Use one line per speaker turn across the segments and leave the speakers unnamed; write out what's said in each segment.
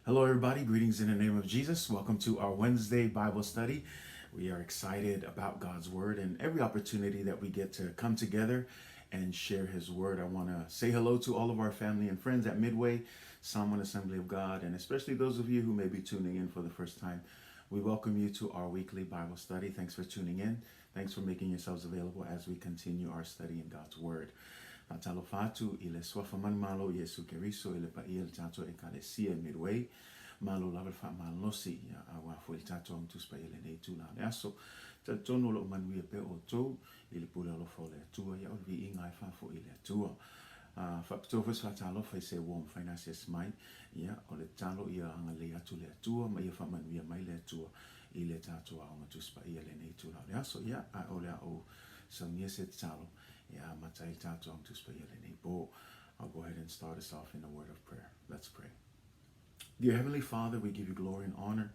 Hello, everybody. Greetings in the name of Jesus. Welcome to our Wednesday Bible study. We are excited about God's Word and every opportunity that we get to come together and share His Word. I want to say hello to all of our family and friends at Midway, Samoan Assembly of God, and especially those of you who may be tuning in for the first time. We welcome you to our weekly Bible study. Thanks for tuning in. Thanks for making yourselves available as we continue our study in God's Word. Faatalofa atu i le Suafa manumalo o Iesu Keriso i le paia o le tatou Ekalesia i Midway. Malo lava le faamalolosi ia auā foi le tatou Aoga Tusi Paia i lenei itula o le aso. Talitonu o lo o manuia pea outou i le pule alofa o le Atua ia o le viiga e faafoi i le Atua. Faapitoa foi se faatalofa i se ua mafai ona asiasi mai, ia o le tatalo ia agalelei atu le Atua ma ia faamanuia mai le Atua i le tatou Aoga Tusi Paia i lenei itula o le aso. Ia ae o le a ou saunia se tatalo e amata ai le tatou Aoga Tusi Paia i lenei po. I'll go ahead and start us off in a word of prayer. Let's pray. Dear Heavenly Father, we give you glory and honor,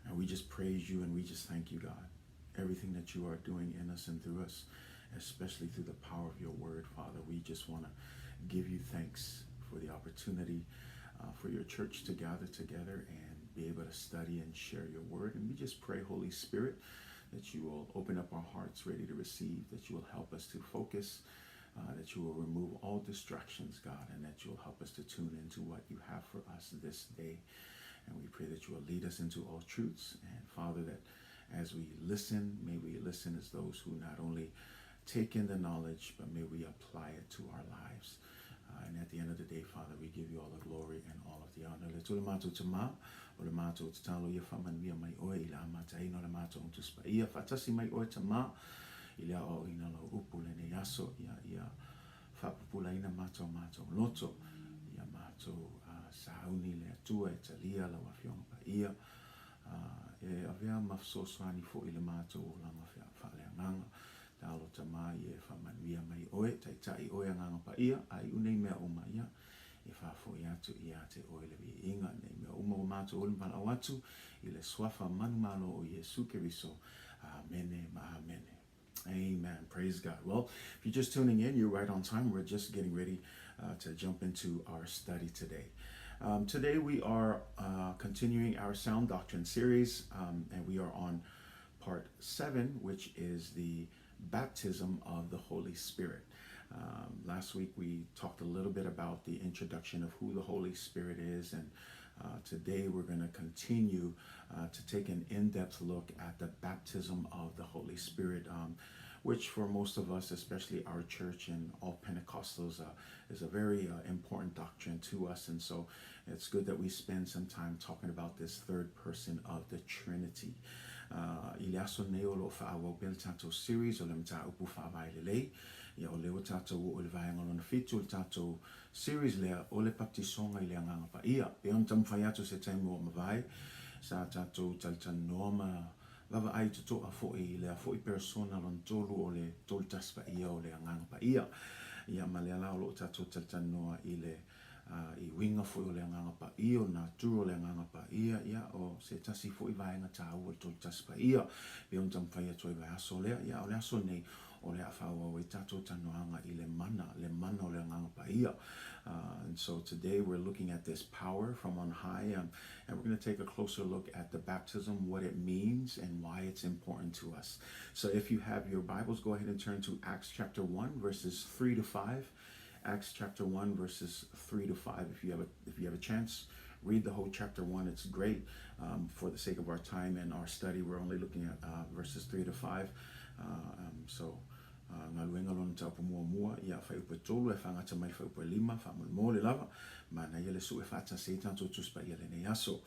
and we just praise you and we just thank you, God. Everything that you are doing in us and through us, especially through the power of your word, Father, we just want to give you thanks for the opportunity uh, for your church to gather together and be able to study and share your word. And we just pray, Holy Spirit, that you will open up our hearts ready to receive, that you will help us to focus, uh, that you will remove all distractions, God, and that you will help us to tune into what you have for us this day. And we pray that you will lead us into all truths. And Father, that as we listen, may we listen as those who not only take in the knowledge, but may we apply it to our lives. Uh, and at the end of the day, Father, we give you all the glory and all of the honor. Le tule mātou te mā, o le mātou te talo ia whamanuia mai oe i le amataina o le mātou Aoga Tusi Paia. Faatasi mai oe Tamā i le aoaoina o lau upu lenei aso ia ia faapupulaina mātou mātou loto ia mātou uh, sauni le Atua e talia lau afioga paia uh, e avea ma fesoasoani foi i le mātou olaga faaleagaga. Talo Tamā ia e faamanuia mai oe, taitai oe Agaga Paia, a iu nei mea uma ia e faafoi atu ia te oe le viiga nei mea uma ua matou oli ma valaau atu i le Suafa manumalo o Iesu Keriso. Amene ma amene. Amen. Praise God. Well, if you're just tuning in, you're right on time. We're just getting ready uh, to jump into our study today. Um, today we are uh, continuing our Sound Doctrine series, um, and we are on part 7, which is the baptism of the Holy Spirit. Um, last week we talked a little bit about the introduction of who the Holy Spirit is, and uh, today we're going to continue uh, to take an in depth look at the baptism of the Holy Spirit. Um, which for most of us, especially our church and all Pentecostals, uh, is a very uh, important doctrine to us. And so it's good that we spend some time talking about this third person of the Trinity. Uh, I le aso nei o lo o faaauau pea le tatou series o le mataupu faavae lelei. Ia o lea ua tatou oo i le vaega lona fitu o le tatou series lea o le baptisoga i le Agaga Paia. Pei ona taumafai atu se taimi ua mavae, sa tatou talatalanoa ma vaavaai totoa foi i lea foi persona lona tolu o le Tolu Tasi Paia o le Agaga Paia. Ia ma lea la o lo o tatou talatalanoa i le ā, i uiga foi o le Agaga Paia, o le natura o le Agaga Paia, ia, o se tasi foi vaega tāua o le Tolu Tasi Paia, pei ona taumafai atu ai i vaiaso lea, ia, o le aso nei, o le a faaauau ai tatou talanoaga i le mana, le mana o le Agaga Paia. Uh, and so today we're looking at this power from on high, um, and we're going to take a closer look at the baptism, what it means, and why it's important to us. So if you have your Bibles, go ahead and turn to Acts chapter 1, verses 3 to 5. Acts chapter 1, verses 3 to 5. If you have a, if you have a chance, read the whole chapter 1. It's great. Um, for the sake of our time and our study, we're only looking at uh, verses 3 to 5. Uh, um, so, uh, galuega lona mataupu muamua, ia fuaiupu e tolu e faagata mai le fuaiupu e lima, faamolemole lava, manaia le sue faatasi ai tatou Tusi Paia lenei aso.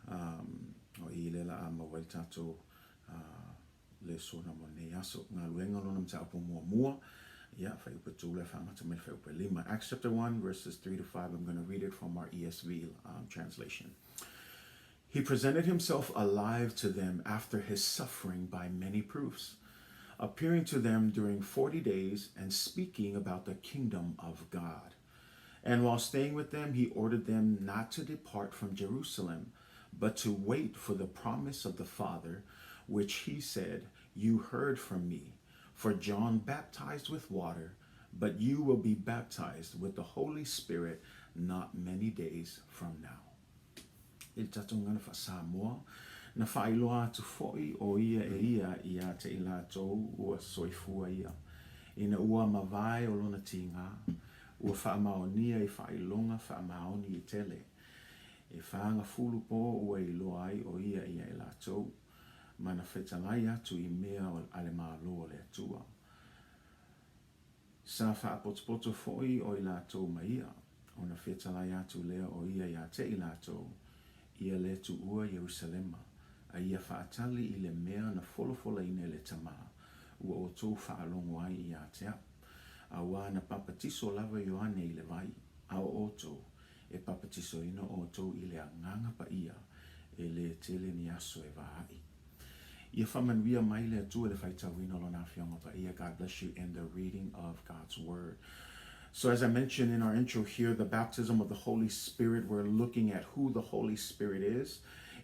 Um, o i le la a maua ai le tatou uh, lesona mo lenei aso. Galuega lona mataupu muamua, ia, fuaiupu e tolu e faagata mai le fuaiupu e lima. Acts chapter 1 verses 3 to 5. I'm going to read it from our ESV um, translation. He presented himself alive to them after his suffering by many proofs, appearing to them during 40 days and speaking about the kingdom of God. And while staying with them, he ordered them not to depart from Jerusalem, but to wait for the promise of the Father, which he said, You heard from me. For John baptized with water, but you will be baptized with the Holy Spirit not many days from now. I le tatou gagana faa-Samoa, na faailoa atu foi ʻo ia e ia iā te i latou ua soifua ia. Ina ua mavae o lona tigā, ua faamaonia i faailoga faamaoni e tele. E fāgafulu pō ua iloa ai ʻo ia iā i latou, ma na fetalai atu i mea a le Malo o le Atua. Sa faapotopoto foi o i latou ma ia, ona fetalai atu lea o ia iā te i latou, ia le tuua Ierusalema, a ia faatali i le mea na folafolaina e le Tama, ua outou faalogo ai iā te au. Auā na papatiso lava Ioane i le vai, a o outou, e papatisoina outou i le Agaga Paia, e lē tele ni aso e vāaʻi. Ia faamanuia mai le Atua i le faitauina o Lona Afioga Paia. God bless you in the reading of God's Word. So as I mentioned in our intro here, the baptism of the Holy Spirit, we're looking at who the Holy Spirit is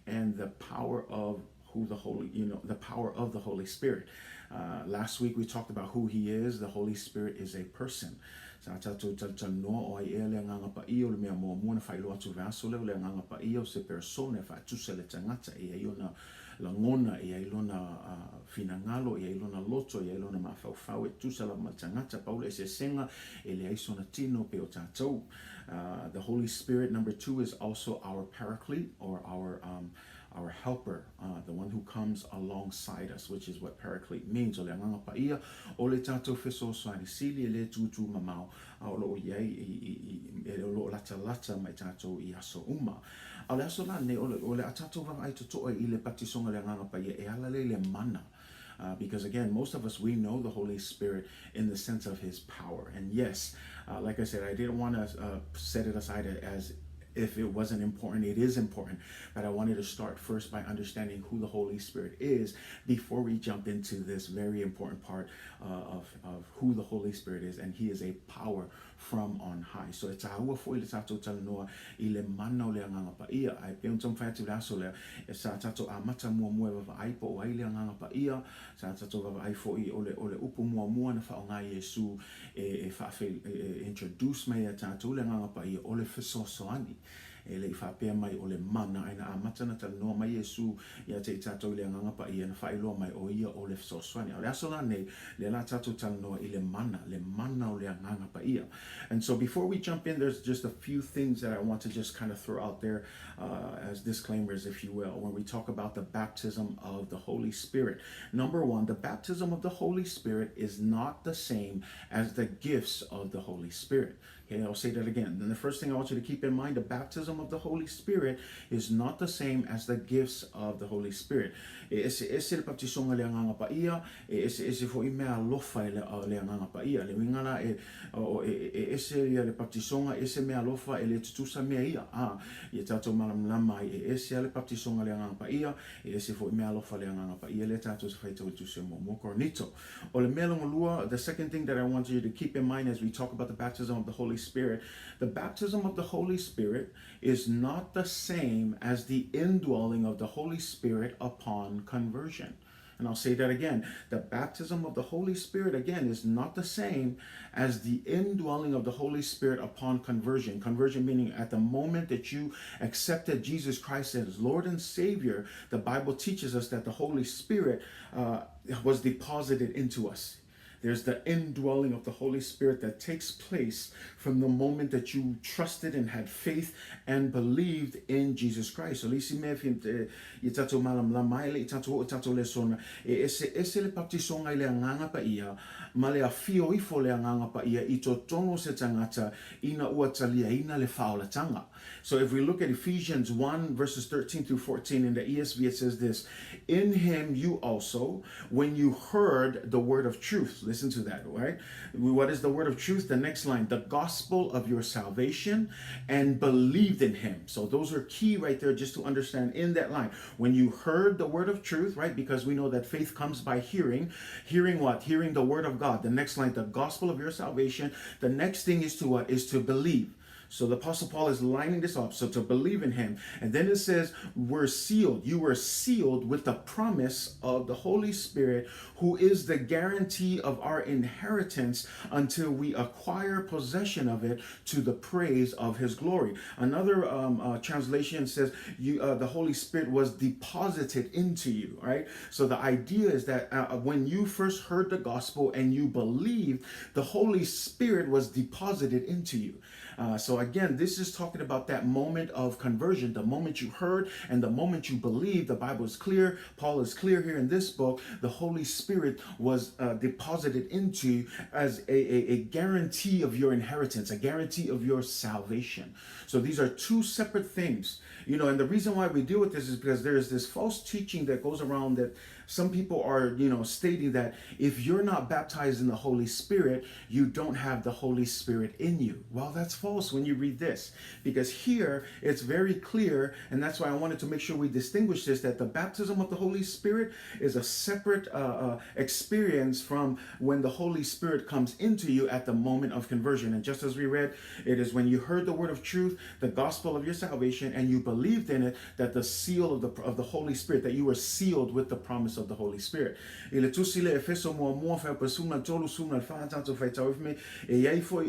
and the power of who the Holy, you know, the power of the Holy Spirit. Last week we talked about who he is. The Holy Spirit is a person. Sa tatou talatalanoa o ai ea le Agaga Paia o le mea muamua na faailoa atu vaiaso lea o le Agaga Paia o se persona e faatusa le tagata e i ai ona lagona, e i ai lona finagalo, e i ai lona loto, e i ai lona mafaufau e tusa lava ma le tagata. Pau le eseesega e leai sona tino pei o tatou. The Holy Spirit number two is also our paraclete or our um, our helper, the one who comes alongside us, which is what paraclete means. O le Agaga Paia, o le tatou fesoasoani sili e le tūtū mamao, a o lo o i ai, i, i, i, e o lo o latalata mai tatou i aso uma. A o le aso la nei, o le, o le a tatou vaavaai totoa i le batisoga le Agaga Paia e ala lea i le mana. Because again, most of us, we know the Holy Spirit in the sense of His power. And yes, like I said, I didn't want to set it aside as if it wasn't important. It is important. But I wanted to start first by understanding who the Holy Spirit is before we jump into this very important part of, of who the Holy Spirit is. And He is a power from on high. So e tāua foi le tātou talanoa i le mana o le Agaga Paia. Ae pei ona taumafai atu i le aso lea, e sa tātou amata muamua e vaavaai po o ai le Agaga Paia, sa tātou vaavaai foi o le, o le upu muamua na faaaoga e Iesu e, e, faafe, e, e introduce mai ia tātou le Agaga Paia, o le fesoasoani. E le i faapea mai o le mana, ae na amata na talanoa mai Iesu ia te i tatou i le Agaga Paia, na faailoa mai o ia o le fesoasoani. A o le aso la nei, lea la tatou talanoa i le mana, le mana o le Agaga Paia. And so before we jump in, there's just a few things that I want to just kind of throw out there as disclaimers, if you will, when we talk about the baptism of the Holy Spirit. Number one, the baptism of the Holy Spirit is not the same as the gifts of the Holy Spirit. Okay, I'll say that again. Then the first thing I want you to keep in mind, the baptism of the Holy Spirit is not the same as the gifts of the Holy Spirit. E eseese le baptisoga le Agaga Paia, e eseese foi mea alofa e le, le Agaga Paia. Le uiga la e, o, e, e ese ia le baptisoga, ese mea alofa, e le tutusa mea ia. A, ia tatou malamalama ai, e ese a le baptisoga le Agaga Paia, e ese foi mea alofa le Agaga Paia lea tatou te faitau i le Tusi o Muamua Korinito. O le mea lona lua, the second thing that I want you to keep in mind as we talk about the baptism of the Holy Spirit, the baptism of the Holy Spirit is not the same as the indwelling of the Holy Spirit upon conversion. And I'll say that again. The baptism of the Holy Spirit, again, is not the same as the indwelling of the Holy Spirit upon conversion. Conversion meaning at the moment that you accepted Jesus Christ as Lord and Savior, the Bible teaches us that the Holy Spirit was deposited into us. There's the indwelling of the Holy Spirit that takes place from the moment that you trusted and had faith and believed in Jesus Christ. O le isi mea e i tatou malamalama ai le i tatou oo i tatou lesona, e eseese le baptisoga i le Agaga Paia ma le afio ifo o le Agaga Paia i totonu o se tagata ina ua taliaina le faaolataga. So if we look at Ephesians 1 verses 13 through 14 in the ESV, it says this, In him you also, when you heard the word of truth, listen to that, right? What is the word of truth? The next line, the gospel of your salvation, and believed in him. So those are key right there just to understand in that line. When you heard the word of truth, right? Because we know that faith comes by hearing. Hearing what? Hearing the word of God. The next line, the gospel of your salvation. The next thing is to what? Is to believe. So the Apostle Paul is lining this up. So to believe in him. And then it says, we're sealed. You were sealed with the promise of the Holy Spirit, who is the guarantee of our inheritance until we acquire possession of it to the praise of his glory. Another translation says, you the Holy Spirit was deposited into you, right? So the idea is that when you first heard the gospel and you believed, the Holy Spirit was deposited into you. So again, this is talking about that moment of conversion, the moment you heard and the moment you believed. The Bible is clear. Paul is clear here in this book. The Holy Spirit was deposited into you as a guarantee of your inheritance, a guarantee of your salvation. So these are two separate things, you know, and the reason why we deal with this is because there is this false teaching that goes around that some people are, you know, stating that if you're not baptized in the Holy Spirit, you don't have the Holy Spirit in you. Well, that's false when you read this, because here it's very clear, and that's why I wanted to make sure we distinguish this, that the baptism of the Holy Spirit is a separate experience from when the Holy Spirit comes into you at the moment of conversion. And just as we read, it is when you heard the word of truth, the gospel of your salvation, and you believed in it, that the seal of the Holy Spirit, that you were sealed with the promise of the Holy Spirit. I le tusi le Efeso muamua fuaiupu 13 14 tatou faitau ai fai mai, e i ai foi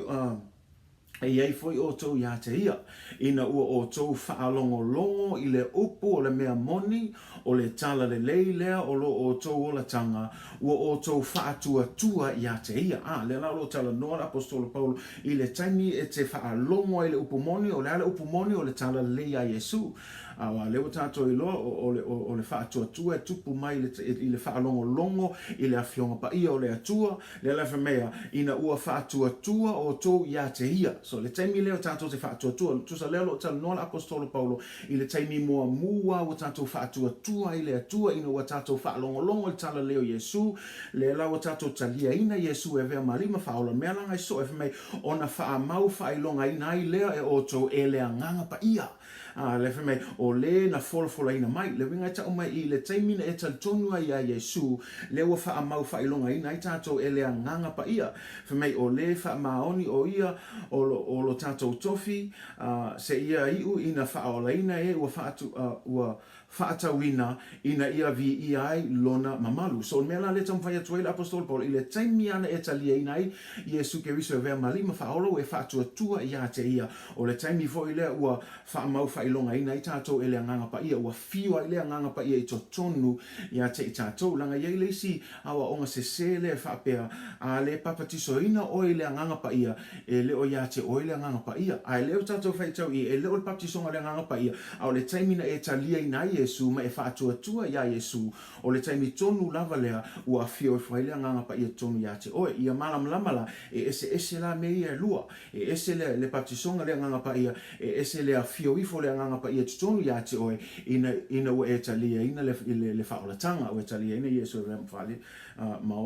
e i ai foi outou iā te ia, ina ua outou faalogologo i le upu o le mea moni, o le tala lelei lea o lo outou olataga, ua outou faatuatua iā te ia. A, lea la o lo o talanoa le Aposetolo Paulo i le taimi e te faalogo ai i le upu moni, o le a le upu moni? O le tala lelei iā Iesu. Aua lea ua tatou iloa, o le faatuatua e tupu mai i le faalogologo i le Afioga Paia o le Atua, lea la e fai mai a, ina ua faatuatua outou iā te ia. So, le taimi lea o tatou te faatuatua, tusa lea o lo o talanoa le Aposetolo Paulo i le taimi muamua ua tatou faatuatua ai le Atua ina ua tatou faalogologo i le tala lelei o Iesu, lea la ua tatou taliaina Iesu e avea ma Alii ma Faaola, mea la ngai soe fai mai, ona faamau faailogaina ai lea e outou e le Agaga Paia. A, lea fai mai, o le na folafolaina mai. Le uiga e tau mai i le taimi na e talitonu ai iā Iesu, lea ua faamau faailogaina ai tatou e le Agaga Paia. Fai mai, o le faamaoni o ia o lo, o lo tatou tofi, a, seia iʻu ina faaolaina e ua faatu, a, ua faatauina ina ia viia ai lona mamalu. So o le mea la lea e taumafai atu ai le Aposetolo Paulo, i le taimi ana e taliaina ai Iesu Keriso e avea ma Alii ma Faaola ua e faatuatua iā te ia, o le taimi foi lea ua faamau faailogaina ai tatou e le Agaga Paia, ua fiu ai le Agaga Paia i totonu iā te i tatou. Leaga i ai le isi aoaoga sesē lea e faapea, A le papatisoina oe i le Agaga Paia, e le o iā te oe le Agaga Paia. A e le o tatou faitau i, e le o le papatisoga o le Agaga Paia, a o le taimi na e taliaina ai Iesu ma e faatuatua iā Iesu, o le taimi tonu lava lea ua afio ifo ai le Agaga Paia tonu iā te oe. Ia malamalama la, e eseese la mea ia e lua. E ese le, le papatisoga le Agaga Paia, e ese le afio ifo o le Agaga Paia totonu iā te oe, ina, ina ua e taliaina le, le, le faaolataga, ua e taliaina Iesu e ma,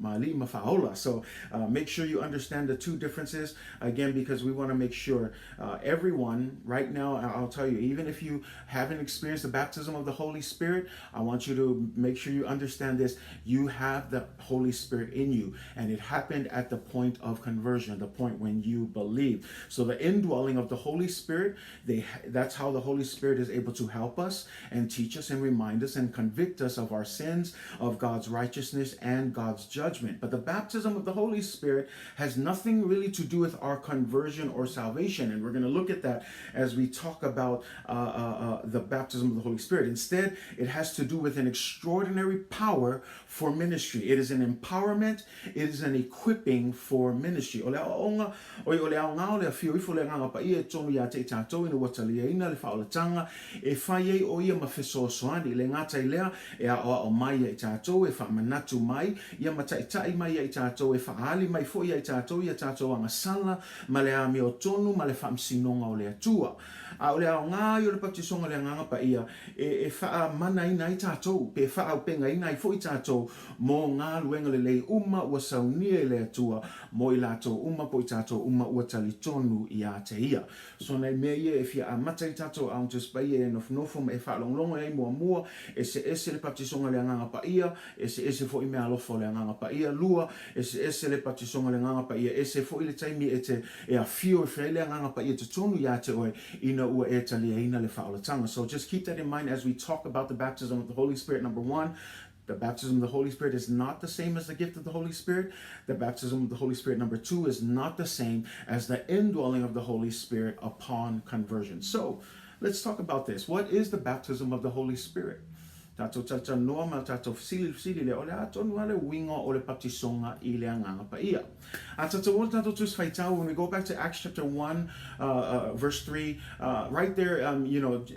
ma Alii ma Faaola. So make sure you understand the two differences, again, because we want to make sure everyone right now, I'll tell you, even if you haven't experienced the baptism of the Holy Spirit, I want you to make sure you understand this. You have the Holy Spirit in you, and it happened at the point of conversion, the point when you believe. So the indwelling of the Holy Spirit, they that's how the Holy Spirit is able to help us and teach us and remind us and convict us of our sins, of God's righteousness and God's judgment. But the baptism of the Holy Spirit has nothing really to do with our conversion or salvation. And we're going to look at that as we talk about the baptism of the Holy Spirit. Instead, it has to do with an extraordinary power for ministry. It is an empowerment, it is an equipping for ministry. O le aoaoga, oi, o le aoga o le afio ifo le Agaga Paia i totonu iā te i tatou ina ua taliaina le faaolataga e fai ai o ia ma fesoasoani. E le gata i lea, e aoao mai ia i tatou, e faamanatu mai ia ma taitai mai ia i tatou, e faaali mai foi ia i tatou ia tatou agasala ma le amiotonu ma le faamasinoga o le Atua. A o le aoga ia o le baptisoga o le Agaga Paia e faamanaina ai tatou, pe faaaupegaina ai foi tatou mo galuega lelei uma ua saunia e le Atua mo i latou uma po i tatou uma ua talitonu iā te ia. So nai mea ia e fia. fia amata ai tatou Aoga Tusi Paia e nofonofo ma e faalogologo i ai muamua, eseese le baptisoga le Agaga Paia, eseese foi meaalofa o le Agaga Paia, lua, eseese le baptisoga le Agaga Paia, ese foi le taimi e te e afio e fai ai le Agaga Paia i totonu iā te oe ina ua e taliaina le faaolataga. So just keep that in mind as we talk about the baptism of the Holy Spirit, number one, The baptism of the Holy Spirit is not the same as the gift of the Holy Spirit. The baptism of the Holy Spirit, number two, is not the same as the indwelling of the Holy Spirit upon conversion. So let's talk about this. What is the baptism of the Holy Spirit? Tātou talatalanoa ma tātou fesili fesili lea, o le a tonu a le uiga o le baptisoga i le Agaga Paia. A tātou o le tātou Tusi Faitau, when we go back to Acts chapter 1, verse 3, right there,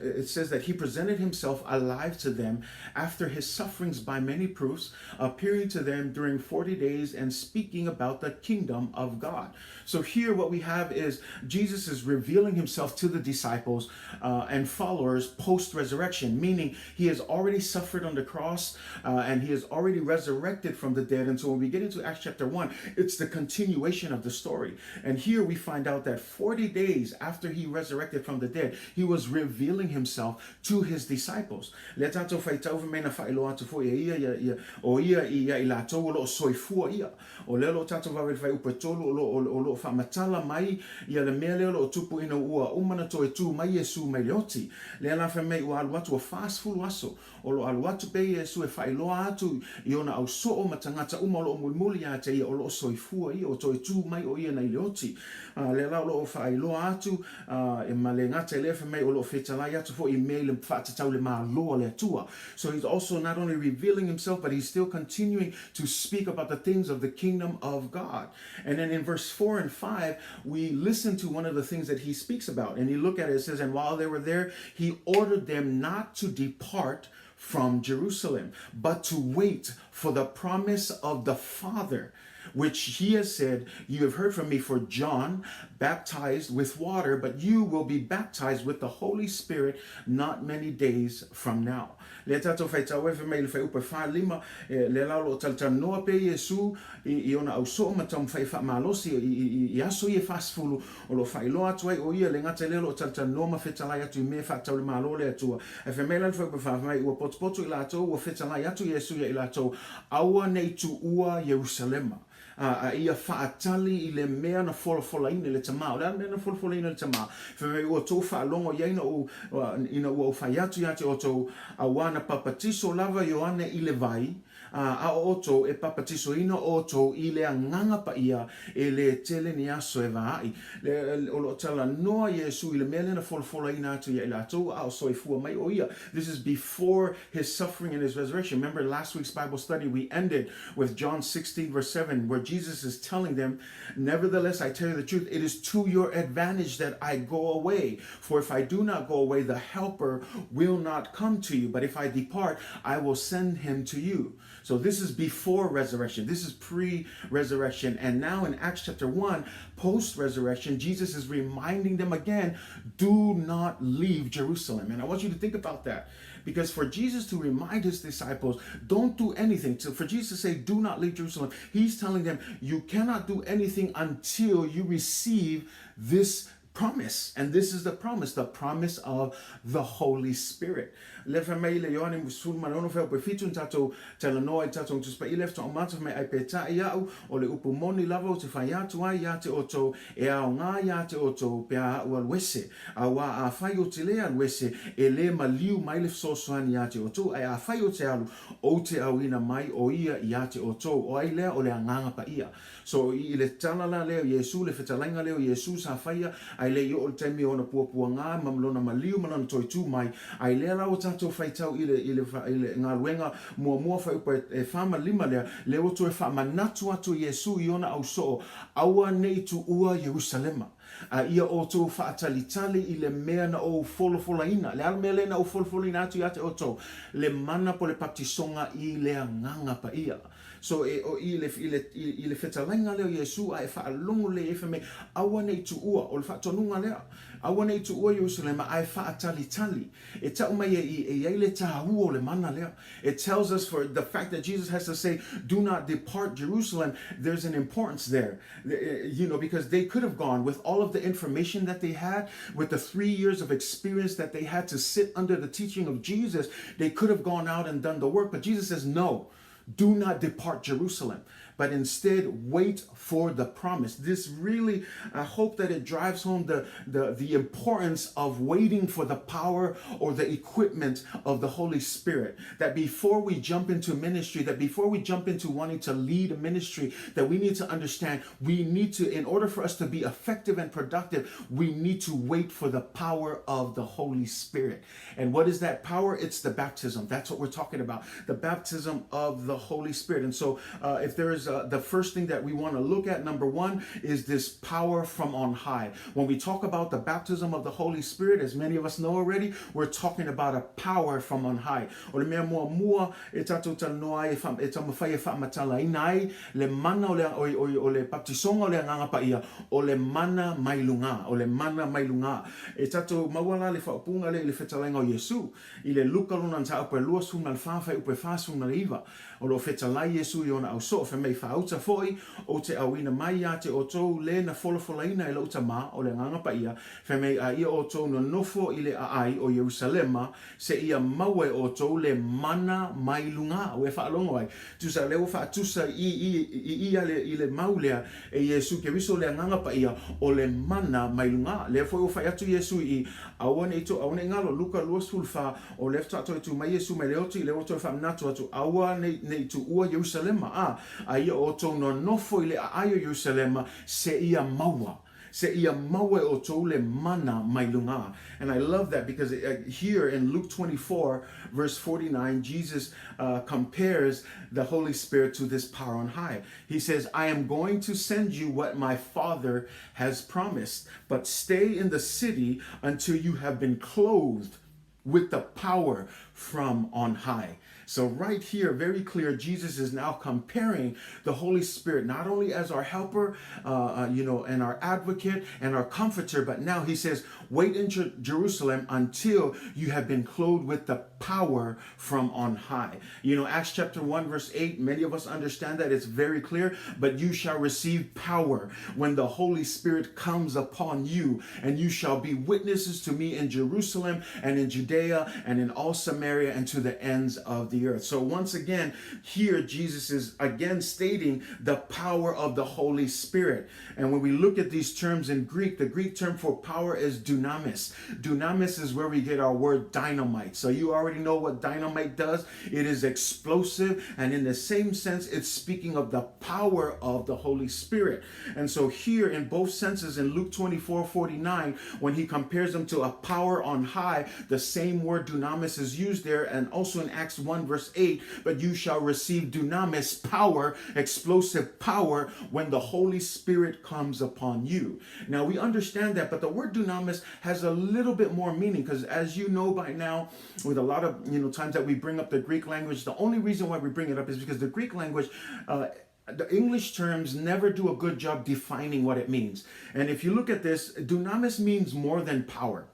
it says that he presented himself alive to them after his sufferings by many proofs, appearing to them during 40 days and speaking about the kingdom of God. So here what we have is Jesus is revealing himself to the disciples and followers post-resurrection, meaning he has already suffered on the cross and he has already resurrected from the dead. And so when we get into Acts chapter 1, it's the continuation of the story. And here we find out that 40 days after he resurrected from the dead, he was revealing himself to his disciples. Le tātou faitau fai mai na faailoa atu foi e ia, ia, ia, o ia i ia i latou o loo soifua ia. O lea o loo tātou vave le fuaiupu e tolu o loo, o loo faamatala mai ia le mea lea o loo tupu ina ua uma na toe tū mai Iesu mai le oti. Lea la fai mai ua alu atu ua 40 aso o loo alu atu pea Iesu e faailoa atu i ona au soo ma tagata uma o loo mulimuli ia te ia o loo soifua ia, ua toe tū mai o ia nei le oti. A lea la o loo faailoa atu a e ma le gata i lea fai mai o loo fetalai atu foi i mea i le faatatau le Malo a le Atua. So he's also not only revealing himself but he's still continuing to speak about the things of the kingdom of God. And then in verse 4 and 5, we listen to one of the things that he speaks about. And you look at it, it says, And while they were there, he ordered them not to depart from Jerusalem, but to wait for the promise of the Father, which he has said, You have heard from me, for John baptized with water, but you will be baptized with the Holy Spirit not many days from now. Le tātou faitau e fai mai le fuaiupu e whā lima, e, le la o loo talatalanoa pea Iesu i, i ona au soo ma taumafai e faamalosi i, i, i, i aso ia e 40 o loo faailoa atu ai o ia le gata i lea o loo talatalanoa ma fetalai atu i mea e faatatau i le Malo o le Atua. Ae fai mai la le fuaiupu e whā, fai mai ua potopoto i latou, ua fetalai atu Iesu ia i latou, aua nei tuua Ierusalema. A, a ia faatali i le mea na folafolaina e le Tama. O le a le mea na folafolaina e le Tama? Fai mai ua outou faalogo i ai ina ua, ina ua ou fai atu ia te outou, auā na papatiso lava Ioane i le vai, a, a o outou e papatisoina outou i le Agaga Paia e lē tele ni aso e vaaʻi. Le, o loo talanoa Iesu i le mea lea na folafolaina atu ia i latou, a o soifua mai o ia. This is before his suffering and his resurrection. Remember last week's Bible study, we ended with John 16, verse 7, where Jesus is telling them, Nevertheless, I tell you the truth, it is to your advantage that I go away. For if I do not go away, the Helper will not come to you. But if I depart, I will send him to you. So this is before resurrection. This is pre-resurrection. And now in Acts chapter 1, post-resurrection, Jesus is reminding them again, do not leave Jerusalem. And I want you to think about that. Because for Jesus to remind his disciples, don't do anything. So for Jesus to say, do not leave Jerusalem, he's telling them, you cannot do anything until you receive this promise. And this is the promise, the promise of the Holy Spirit. Le fai mai le Ioane 16 fuaiupu e fitu na tatou talanoa i tatou Tusi Paia le faatoa uma atu fai mai ai pētaʻi aʻu o le upu moni lava ou te fai atu ai iā te outou e aogā iā te outou pe a aʻu alu ese. Auā afai ou te lē alu ese e lē maliu mai le fesoasoani iā te outou ae afai ou te alu ou te auina mai o ia iā te outou o ai lea o le Agaga Paia. So i le tala la lea o Iesu, le fetalaiga lea o Iesu sa faia, ae le i oo le taimi o ona puapuaga ma lona maliu ma lona toe tu mai, ae lea la ua tatou faitau i le, i le, i le galuega muamua fuaiupu e, e fa ma lima lea, lea ua toe faamanatu atu e Iesu i ona au soo, Aua ne i tuua Ierusalema. A ia outou faatalitali i le mea na ou folafolaina, le a le mea lea na ou folafolaina atu ia te outou? Le mana po le baptisoga i le Agaga Paia. So e, o, i le, i le, i, i le fetalaiga lea o Iesu, a e faalogo lelei ai fai mai, aua ne i tuua, o le faatonuga lea. Aua ne i tuua Ierusalema ae faatalitali. E tau mai e i, e i ai le tāua o le mana lea. It tells us for the fact that Jesus has to say, do not depart Jerusalem, there's an importance there. You know, because they could have gone with all of the information that they had, with the three years of experience that they had to sit under the teaching of Jesus, they could have gone out and done the work. But Jesus says, no, do not depart Jerusalem but instead wait for the promise. This really, I hope that it drives home the, the, the importance of waiting for the power or the equipment of the Holy Spirit. That before we jump into ministry, that before we jump into wanting to lead a ministry, that we need to understand we need to, in order for us to be effective and productive, we need to wait for the power of the Holy Spirit. And what is that power? It's the baptism. That's what we're talking about the baptism of the Holy Spirit. And so, uh, if there is uh, the first thing that we want to look at, number one, is this power from on high. When we talk about the baptism of the Holy Spirit, as many of us know already, we're talking about a power from on high. O le mea muamua e tātou talanoa ai e taumafai e faamatalaina ai le mana o le, o, o, o le baptisoga o le Agaga Paia, o le mana mai luga, o le mana mai luga. E tātou maua la le faaupuga lea i le fetalaiga o Iesu, i le Luka lona mataupu e 24 fuaiupu e 49, O lo o fetalai Iesu i ona ausoo, fai mai, Faauta foi, ou te auina mai ia te outou le na folafolaina e lou Tama, o le Agaga Paia, fai mai, a ia outou nonofo i le aai o Ierusalema, seia maua e outou le mana mai luga. Ua e faalogo ai, tusa lea ua faatusa i, i, i ia le, i le mau lea e Iesu Keriso le Agaga Paia, o le mana mai luga. Lea foi ua fai atu Iesu i, aua ne i to, aua ne i galo, Luka 24, O lea faatoa toe tu mai Iesu mai le oti, lea ua toe faamanatu atu, aua ne, ne i tuua Ierusalema, a, a ia outou nonofo i le aai o Ierusalema, seia maua, seia maua e outou le mana mai luga. And I love that because uh, here in Luke 24, verse 49, Jesus uh, compares the Holy Spirit to this power on high. He says, I am going to send you what my Father has promised, but stay in the city until you have been clothed with the power from on high. So, right here, very clear, Jesus is now comparing the Holy Spirit not only as our helper, uh, uh, you know, and our advocate and our comforter, but now he says, Wait in Jer- Jerusalem until you have been clothed with the power from on high. You know, Acts chapter 1, verse 8, many of us understand that it's very clear, but you shall receive power when the Holy Spirit comes upon you, and you shall be witnesses to me in Jerusalem and in Judea and in all Samaria and to the ends of the earth. So once again, here Jesus is again stating the power of the Holy Spirit. And when we look at these terms in Greek, the Greek term for power is dunamis. Dunamis is where we get our word dynamite. So you already know what dynamite does. It is explosive. And in the same sense, it's speaking of the power of the Holy Spirit. And so here in both senses in Luke 24 49, when he compares them to a power on high, the same word dunamis is used there. And also in Acts 1 verse 8, but you shall receive dunamis power, explosive power, when the Holy Spirit comes upon you. Now we understand that, but the word dunamis has a little bit more meaning because as you know by now, with a lot of you know times that we bring up the Greek language, the only reason why we bring it up is because the Greek language uh, the English terms never do a good job defining what it means. And if you look at this, dunamis means more than power.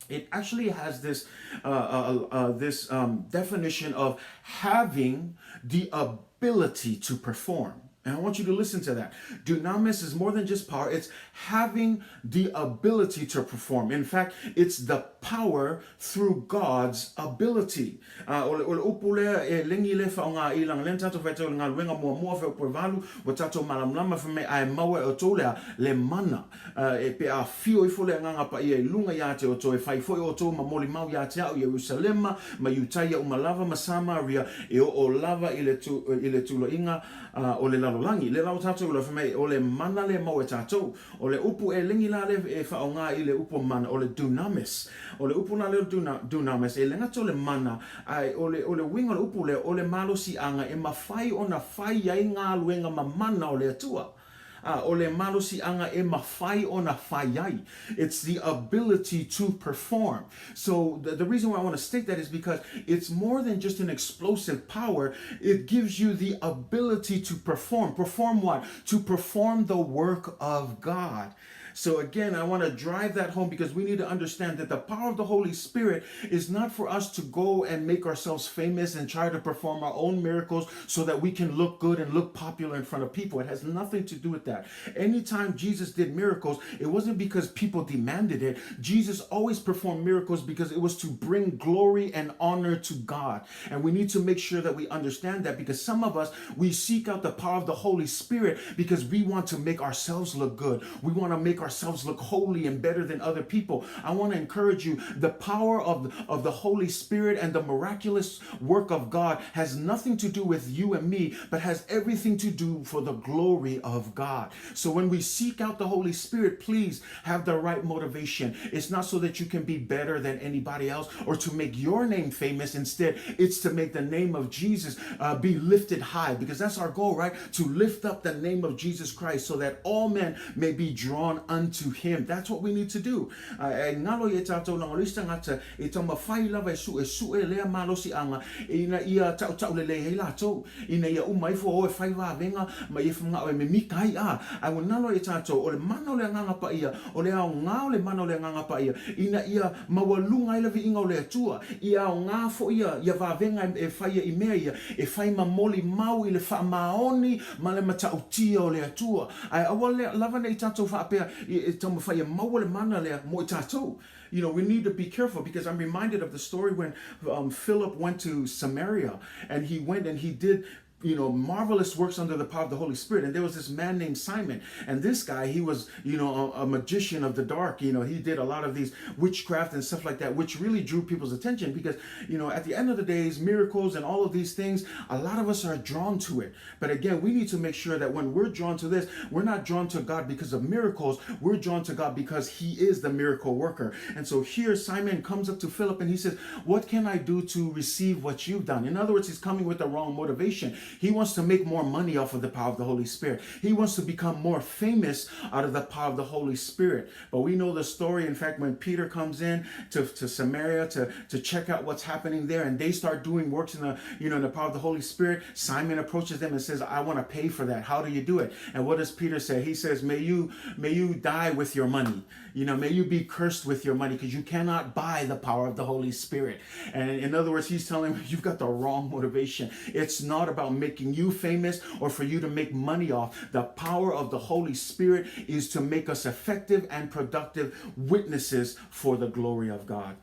It actually has this uh, uh, uh, this um, definition of having the ability to perform. And I want you to listen to that. Dunamis is more than just power, it's having the ability to perform. In fact, it's the power through God's ability. Uh, o, le, o le upu lea e lengi le whaonga i langa lena tātou whai tau le ngaluenga mua mua whai upu e valu, ua tātou malamlama whai mei ae maua e o tō lea le mana. Uh, e pe a whio ifo le anganga pa ia i lunga ia te o tō e whai foi o tō ma moli mau ia te au Jerusalema, ma Iutaia umalava ma Samaria e o o lava i le, tu, i le tuloinga uh, o le lalolagi. Le lau tātou ula whai mei o le mana le mau e tātou. O le upu e lengi la le e whaonga i le upu mana, o le dunamis. O le upu la le duna, dunamis, e lenga to le mana, ai, o le, o le winga o le upu le, o le malosi'aga e mafai ona fai ai galuega ma mana o le Atua. A, o le malosi'aga e mafai ona fai ai. It's the ability to perform. So the, the reason why I want to state that is because it's more than just an explosive power. It gives you the ability to perform. Perform what? To perform the work of God. So again, I want to drive that home because we need to understand that the power of the Holy Spirit is not for us to go and make ourselves famous and try to perform our own miracles so that we can look good and look popular in front of people. It has nothing to do with that. Anytime Jesus did miracles, it wasn't because people demanded it. Jesus always performed miracles because it was to bring glory and honor to God. And we need to make sure that we understand that because some of us, we seek out the power of the Holy Spirit because we want to make ourselves look good. We want to make ourselves look holy and better than other people. I want to encourage you the power of, of the Holy Spirit and the miraculous work of God has nothing to do with you and me, but has everything to do for the glory of God. So when we seek out the Holy Spirit, please have the right motivation. It's not so that you can be better than anybody else or to make your name famous. Instead, it's to make the name of Jesus uh, be lifted high because that's our goal, right? To lift up the name of Jesus Christ so that all men may be drawn unto him. That's what we need to do. E ngalo i e tātou na ngolista ngata e taumafai lava e su e su e lea malosi'aga ina ia ta'uta'ulelei ai latou, ina ia uma ifo o e fai vavega ma ia faga'o e mimika ai a. Ae ua nalo ai e tātou, o le mana o le Agaga Paia, o le aogā o le mana o le Agaga Paia, ina ia maualuga ai le viiga o le Atua, ia aogā fo'i ia, ia vavega e faia i mea ia, e fai ma molimau i le faamaoni ma le mata'utia o le Atua. Ae aua lava ne i tātou faapea e taumafai e maua le mana lea mo i tātou. You know, we need to be careful because I'm reminded of the story when um, Philip went to Samaria and he went and he did you know, marvelous works under the power of the Holy Spirit. And there was this man named Simon. And this guy, he was, you know, a, a magician of the dark. You know, he did a lot of these witchcraft and stuff like that, which really drew people's attention because, you know, at the end of the days, miracles and all of these things, a lot of us are drawn to it. But again, we need to make sure that when we're drawn to this, we're not drawn to God because of miracles. We're drawn to God because he is the miracle worker. And so here, Simon comes up to Philip and he says, What can I do to receive what you've done? In other words, he's coming with the wrong motivation. He wants to make more money off of the power of the Holy Spirit. He wants to become more famous out of the power of the Holy Spirit. But we know the story. In fact, when Peter comes in to, to Samaria to, to check out what's happening there and they start doing works in the, you know, in the power of the Holy Spirit, Simon approaches them and says, I want to pay for that. How do you do it? And what does Peter say? He says, May you may you die with your money. You know, may you be cursed with your money because you cannot buy the power of the Holy Spirit. And in other words, he's telling you, you've got the wrong motivation. It's not about making you famous or for you to make money off. The power of the Holy Spirit is to make us effective and productive witnesses for the glory of God.